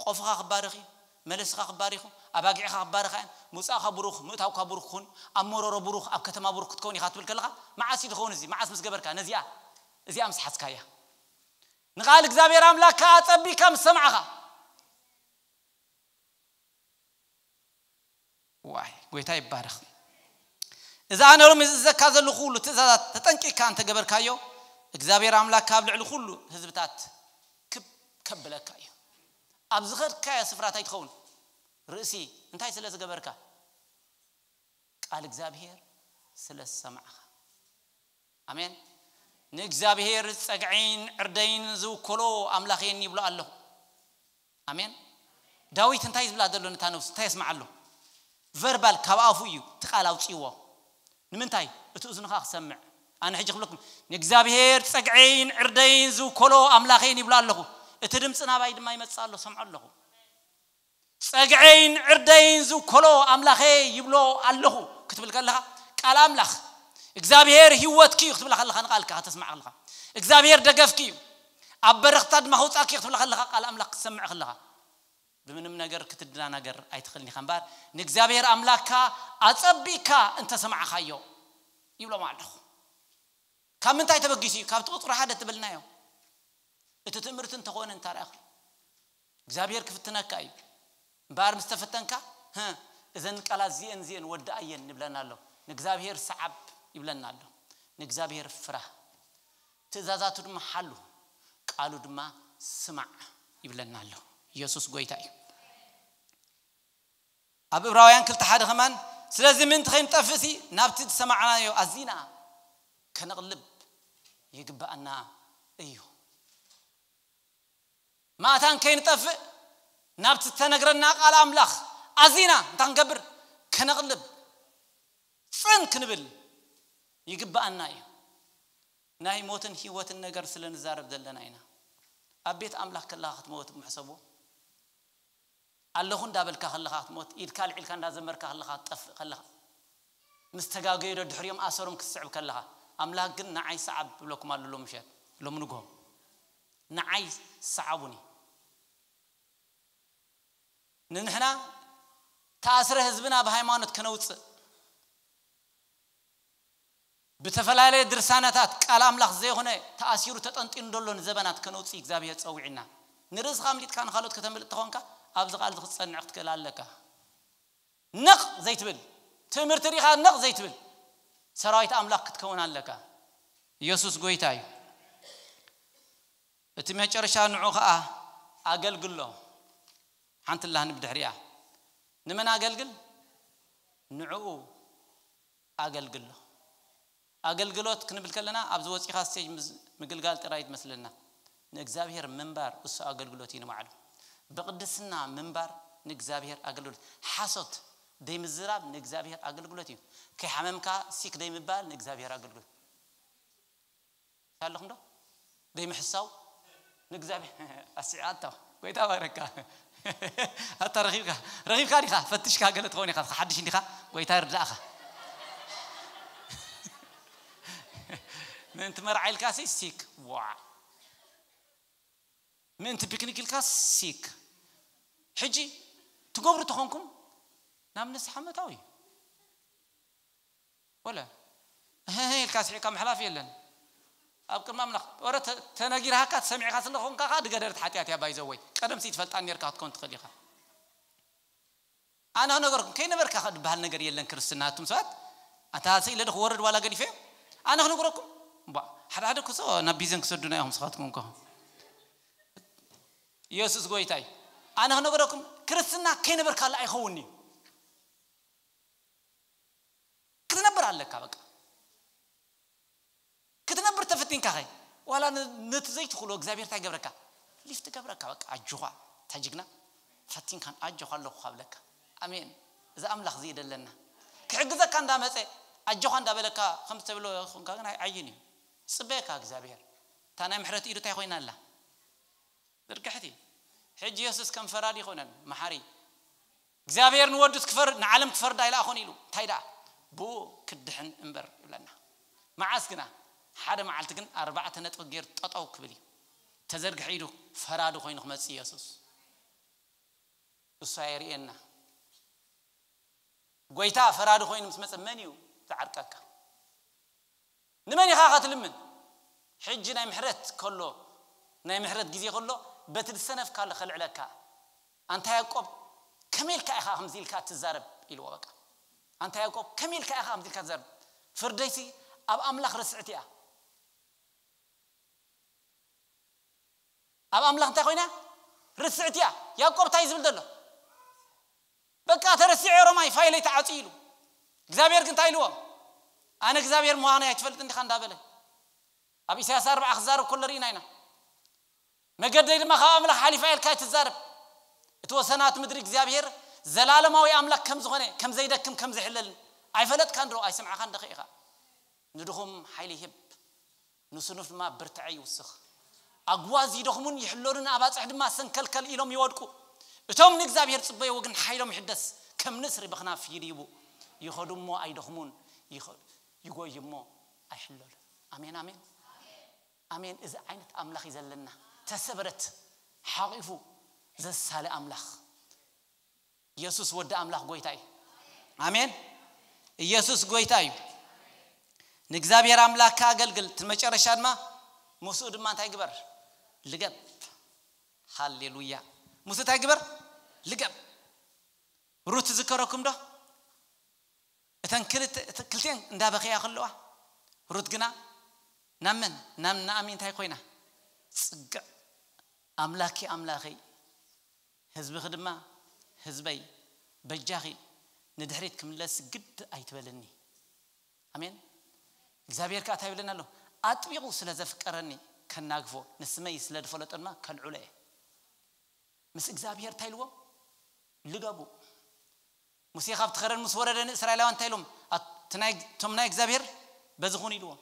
ቆፍኻ ክባረኽ እዩ መለስኻ ክባረኹ ኣባጊዕኻ ክባረኻ እየን ምውፃእካ ብሩኽ ምእታውካ ብሩኽ ክኹን ኣብ መሮሮ ብሩኽ ኣብ ከተማ ብሩኽ ክትከውን ኢኻ ትብል ከለኻ መዓስ እዩ ዝኸውን እዚ መዓስ ምስ ገበርካ ነዚኣ እዚኣ ምስ ሓዝካያ ንቓል እግዚኣብሔር ኣምላክካ ኣጸቢካ ምስ ሰማዕኻ ዋይ ጎይታ ይባረኽ እዚ ኣነ ሎሚ ዝእዘካ ዘለኹ ኩሉ ትእዛዛት ተጠንቂካ እንተገበርካዮ እግዚኣብሔር ኣምላክ ካብ ልዕሊ ኩሉ ህዝብታት ክብ ከብለካ እዩ ኣብ ዝኸድካዮ ስፍራ እንታይ ትኸውን ርእሲ እንታይ ስለ ዝገበርካ ቃል እግዚኣብሔር ስለ ዝሰማዕኻ ኣሜን ንእግዚኣብሔር ጸግዐይን ዕርደይን ዝውከሎ ኣምላኸይን ይብሎ ኣለኹ ኣሜን ዳዊት እንታይ ዝብላ ዘሎ ነታ ነብሱ እንታይ የስምዓ ኣሎ ቨርባል ካብ ኣፉ እዩ እቲ ቃል ኣውፅእዎ ንምንታይ እቲ እዝኑ ከዓ ክሰምዕ ኣነ ሕጂ ክብለኩም ንእግዚኣብሔር ፀግዐይን ዕርደይን ዝውከሎ ኣምላኸይን ይብሎ ኣለኹ እቲ ድምፂ ናባይ ድማ ይመፅእ ኣሎ ሰምዖ ኣለኹ ፀግዐይን ዕርደይን ዝውከሎ ኣምላኸይ ይብሎ ኣለኹ ክትብል ከለኻ ቃል ኣምላኽ እግዚኣብሔር ህይወትኪ እዩ ክትብላ ከለኻ ንቃልካ ከተስማዕ ከለኻ እግዚኣብሔር ደገፍኪ እዩ ኣብ በረኽታ ድማ ከውፃእኪ እዩ ክትብላ ከለኻ ቃል ኣምላኽ ክትሰምዕ ከለኻ ብምንም ነገር ክትደናገር ኣይትኽእልን ኢኻ እምበር ንእግዚኣብሔር ኣምላክካ ኣጸቢቕካ እንተሰማዕኻዮ ይብሎም ኣለኹ ካብ ምንታይ ተበጊሱ እዩ ካብቲ ቁፅሪ ሓደ ትብልናዮ እቲ ትምህርቲ እንተኾነ እንታርኣኹ እግዚኣብሔር ክፍትነካ እዩ እምበኣር ምስ ተፈተንካ እዘን ቃላት እዚአን እዚአን ወዳእየን ይብለና ኣሎ ንእግዚኣብሔር ሰዓብ ይብለና ኣሎ ንእግዚኣብሔር ፍራህ ትእዛዛቱ ድማ ሓሉ ቃሉ ድማ ስማዕ ይብለና ኣሎ ኢየሱስ ጎይታ እዩ ኣብ እብራውያን ክልተ ሓደ ከማን ስለዚ ምእንቲ ከይንጠፍእሲ ናብቲ ዝሰማዕናዮ ኣዚና ከነቕልብ ይግባኣና እዩ ማእታን ከይንጠፍእ ናብቲ ዝተነግረና ቃል ኣምላኽ ኣዚና እንታይ ክንገብር ከነቕልብ ፅን ክንብል ይግባኣና እዩ ናይ ሞትን ህይወትን ነገር ስለ ንዛረብ ዘለና ኢና ኣብ ቤት ኣምላኽ ከለኻ ክትመወት ምሕሰቦ ኣለኹ እንዳበልካ ከለኻ ክትሞት ኢድካ ልዒልካ እንዳዘመርካ ከለኻ ትጠፍእ ከለኻ ምስ ተጋገዩ ዶ ድሕሪኦም ኣሰሮም ክትስዕብ ከለኻ ኣምላኽ ግን ንዓይ ሰዓብ ይብለኩም ኣሎ ሎምሸት ሎም ንግሆ ንዓይ ሰዓቡኒ ንንሕና ተኣስረ ህዝብና ብሃይማኖት ከነውፅእ ብተፈላለየ ድርሳነታት ቃል ኣምላኽ ዘይኾነ ተኣሲሩ ተጠንጢኑ ዘሎ ንዘበናት ከነውፅእ እግዚኣብሔር ፀዊዕና ንርእስኻ ኣምሊጥካ ንኻልኦት ከተምልጥ ተኾንካ፣ ኣብዚ ቃል እዚ ክትጸንዕ ክትክእል ኣለካ። ነቕ ዘይትብል ትምህርቲ ሪኻ ነቕ ዘይትብል ሰራዊት ኣምላኽ ክትከውን ኣለካ። ኢየሱስ ጎይታ እዩ። እቲ መጨረሻ ንዑ ኸኣ ኣገልግሎ። ሓንቲ ላህኒ ብድሕሪኣ። ንመን ኣገልግል? ንዕኡ ኣገልግሎ። ኣገልግሎት ክንብል ከለና ኣብዚ ወጺኻ ስቴጅ ምስ-፣ ምግልጋል ጥራይ ትመስለና። ንእግዚኣብሔር ምንባር እሱ ኣገልግሎት እዩ ንባዕሉ። ብቕድስና ምንባር ንእግዚኣብሔር ኣገልግሎት። ሓሶት ደይምዝራብ ንእግዚኣብሔር ኣገልግሎት እዩ። ከይሓመምካ ሲክ ደይምባል ንእግዚኣብሔር ኣገልግሎት። ኣለኹም ዶ? ደይምሕሳው ንእግዚኣብሔር ኣስዒ ኣታ ጎይታ ባረካ። ኣታ ረኺብካ፣ ረኺብካ ዲኻ? ፈትሽካ ገለ ትኸውን ኢኻ፣ ሓድሽ እንዲኻ? ጎይታ ይርዳእኻ። ምእንቲ መርዓ ኢልካ ሲ ሲክ፣ ዋ። ምእንቲ ፒክኒክ ኢልካ ሲክ። ሕጂ ትገብሩ ተኾንኩም ናብ ንስሓ መታው እዩ። ወለ እህ ኢልካ ስሒቕካ ምሕላፍ የለን። ኣብ ቅድሚ ኣምላኽ ወረ ተ-፣ ተነጊርሃካ ተሰሚዕካ ስለ ዝኾንካ ከኣ ድገደርት ሓጢኣት እያ ባይዘወይ። ቀደም ሲ ትፈልጣን ኔርካ ክትኮን ትኽእል ኢኻ። ኣነ ክነገርኩም፣ ከይነበርካ ከ ድበሃል ነገር የለን ክርስትና። ኣቱም ሰባት፣ ኣታ ስኢለ ዶ ክወርድ ዋላ ገዲፈ? ኣነ ክነግረኩም፣ እምቧ፣ ሓደ ሓደ ክሶ ናብ ቢዘን ክሰዱና እዮም ንስኻትኩም እኮ። ኢየሱስ ጎይታ እዩ። ኣነ ክነግረኩም፣ ክርስትና ከይነበርካሉ ኣይኸውን እዩ። ክትነብር ኣለካ በቃ። ክትነብር ተፈቲንካ ኸ ዋላ ን-፣ ነቲ ዘይትኽእሎ እግዚኣብሔር እንታይ ገብረካ? ሊፍት ገብረካ በቃ። ኣጆኻ፣ እታ ጅግና፣ ፈቲንካን ኣጆኻ ኣለኹ ካብ ለካ። ኣሜን። እዚ ኣምላኽ እዚ ይደለና። ክሕግዘካ እንዳመጸ፣ ኣጆኻ እንዳበለካ፣ ከም ዝተብሎ ኾንካ ግን ኣይ-፣ ኣይን እዩ። ጽበየካ እግዚኣብሔር። እታ ናይ ምሕረት ኢዱ እንታይ ኮይና ኣላ? ዝርግሕቲ። ሕጂ የሱስ ከም ፈራዲ ይኾነን፣ መሓሪ። እግዚኣብሔር ንወዱ ክፈር-፣ ንዓለም ክፈርዳ ኣይለኣኾን ኢሉ። እንታይ ደኣ? ብኡ ክድሕን እምበር ይብለና። መዓስ ግና? ሓደ መዓልቲ ግን ኣርባዕተ ነጥቢ ገይሩ ጠጠው ክብል እዩ። ተዘርግሐ ኢዱ ፈራዲ ኮይኑ ክመጽእ የሱስ። እሱ ኣየርእየና። ጎይታ ፈራዲ ኮይኑ ምስ መጸ መን እዩ ዝዓርቀካ? ንመን ኢኻ ኸትልምን? ሕጂ ናይ ምሕረት ከሎ፣ ናይ ምሕረት ግዜ ከሎ፣ በቲ ዝሰነፍካሉ ከልዕለካ። ኣንታ ያዕቆብ፣ ከመይ ኢልካ ኢኻ ከምዚ ኢልካ ትዛረብ? ኢልዎ በቃ። ኣንታ ያዕቆብ፣ ከመይ ኢልካ ኢኻ ከምዚ ኢልካ ትዛረብ? ፍርደይሲ ኣብ ኣምላኽ ርስዕቲ እያ። ኣብ ኣምላኽ እንታይ ኮይና? ርስዕቲ እያ። ያዕቆብ እንታይ ዝብል ዘሎ? በቃ ተረሲዑ ሮማይ ፋይለይ ተዓጽዩ ኢሉ። እግዚኣብሔር ግን እንታይ ኢልዎ? ኣነ እግዚኣብሔር ምዃነይ ኣይትፈልጥ እንዲኻ እንዳበለ። ኣብ ኢሳያስ ኣርብዓ ክዛረብ ከሎ ርኢና ኢና። መገደይ ድማ ካብ ኣምላኽ ሓሊፋ ኢልካ ኣይትዛረብ። እቲ ወሰናት ምድሪ እግዚኣብሔር ዘላለማዊ ኣምላኽ ከም ዝኾነ፣ ከም ዘይደክም፣ ከም ዘይሕለልን ኣይፈለጥካን ዶ? ኣይሰምዓኻን ዶ ኢኻ? ንድኹም ሓይሊ ይህብ፣ ንስኑፍ ድማ ብርትዐ ይውስኽ። ኣጉዋዝ ይደኽሙን ይሕለሉን፣ ኣባጽሕ ድማ ሰንከልከል ኢሎም ይወድቁ። እቶም ንእግዚኣብሔር ጽበይዎ ግን ሓይሎም ይሕደስ፣ ከም ንስሪ ብኽናፍ ይድይቡ። ይኸዱ እሞ ኣይደኽሙን፣ ይኸ-፣ ይጎዩ እሞ ኣይሕለሉን። ኣሜን፣ ኣሜን፣ ኣሜን። እዚ ዓይነት ኣምላኽ እዩ ዘለና። ተሰብረት፣ ሓቒፉ ዘሳለ ኣምላኽ። ኢየሱስ ወዲ ኣምላኽ ጎይታ እዩ። ኣሜን። ኢየሱስ ጎይታ እዩ። ንእግዚኣብሔር ኣምላኽካ ኣገልግል። እቲ መጨረሻ ድማ ምስኡ ድማ እንታይ ግበር? ልገብ። ሃሌሉያ። ምስኡ እንታይ ግበር? ልገብ። ሩት ትዝከረኩም ዶ? እተን ክልተ፣ እተ-፣ ክልቲኤን እንዳበኸያ ከለዋ፣ ሩት ግና ናብ መን? ናብ ናኦሚ እንታይ ኮይና? ጽግዕ፣ ኣምላኪ ኣምላኸይ፣ ህዝብኺ ድማ ህዝበይ፣ በጃኺ ንድሕሪት ክምለስ ግድ ኣይትበልኒ። ኣሜን። እግዚኣብሔር ከኣ እንታይ ይብለና ኣሎ? ኣጥቢቑ ስለ ዘፍቀረኒ ከናግፎ፣ ንስመይ ስለ ዝፈለጦ ድማ ከልዕሎ እየ። ምስ እግዚኣብሔር እንታይ ኢልዎም? ልገቡ። ሙሴ ካብቲ ኸረን ምስ ወረደ ንእስራኤላውያን እንታይ ኢሎም? ኣት-፣ እቲ ናይ፣ እቶም ናይ እግዚኣብሔር በዚ ኹን ኢልዎም።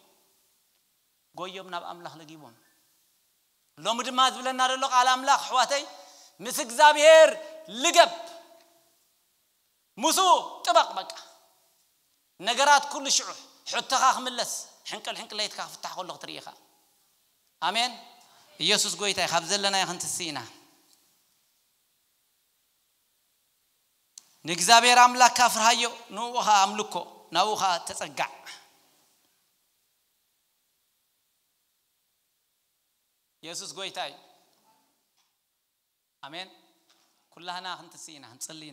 ጎዮም ናብ ኣምላኽ ለጊቦም። ሎሚ ድማ ዝብለና ዘሎ ቃል ኣምላኽ ኣሕዋተይ፣ ምስ እግዚኣብሔር ልገብ። ምስኡ ጥበቕ በቃ። ነገራት ኩሉ ሽዑ ሕቶኻ ክምለስ፣ ሕንቅል ሕንቅል ለይትካ ክፍታሕ ከሎ ክትርኢ ኢኻ። ኣሜን። ኢየሱስ ጎይታ እዩ። ካብ ዘለናዮ ክንትስእ ኢና። ንእግዚኣብሔር ኣምላክካ ፍርሃዮ፣ ንኡ ኸኣ ኣምልኮ፣ ናብኡ ኸኣ ተጸጋዕ። ኢየሱስ ጎይታ እዩ። ኣሜን። ኩላህና ክንትስእ ኢና፣ ክንጽሊ ኢና።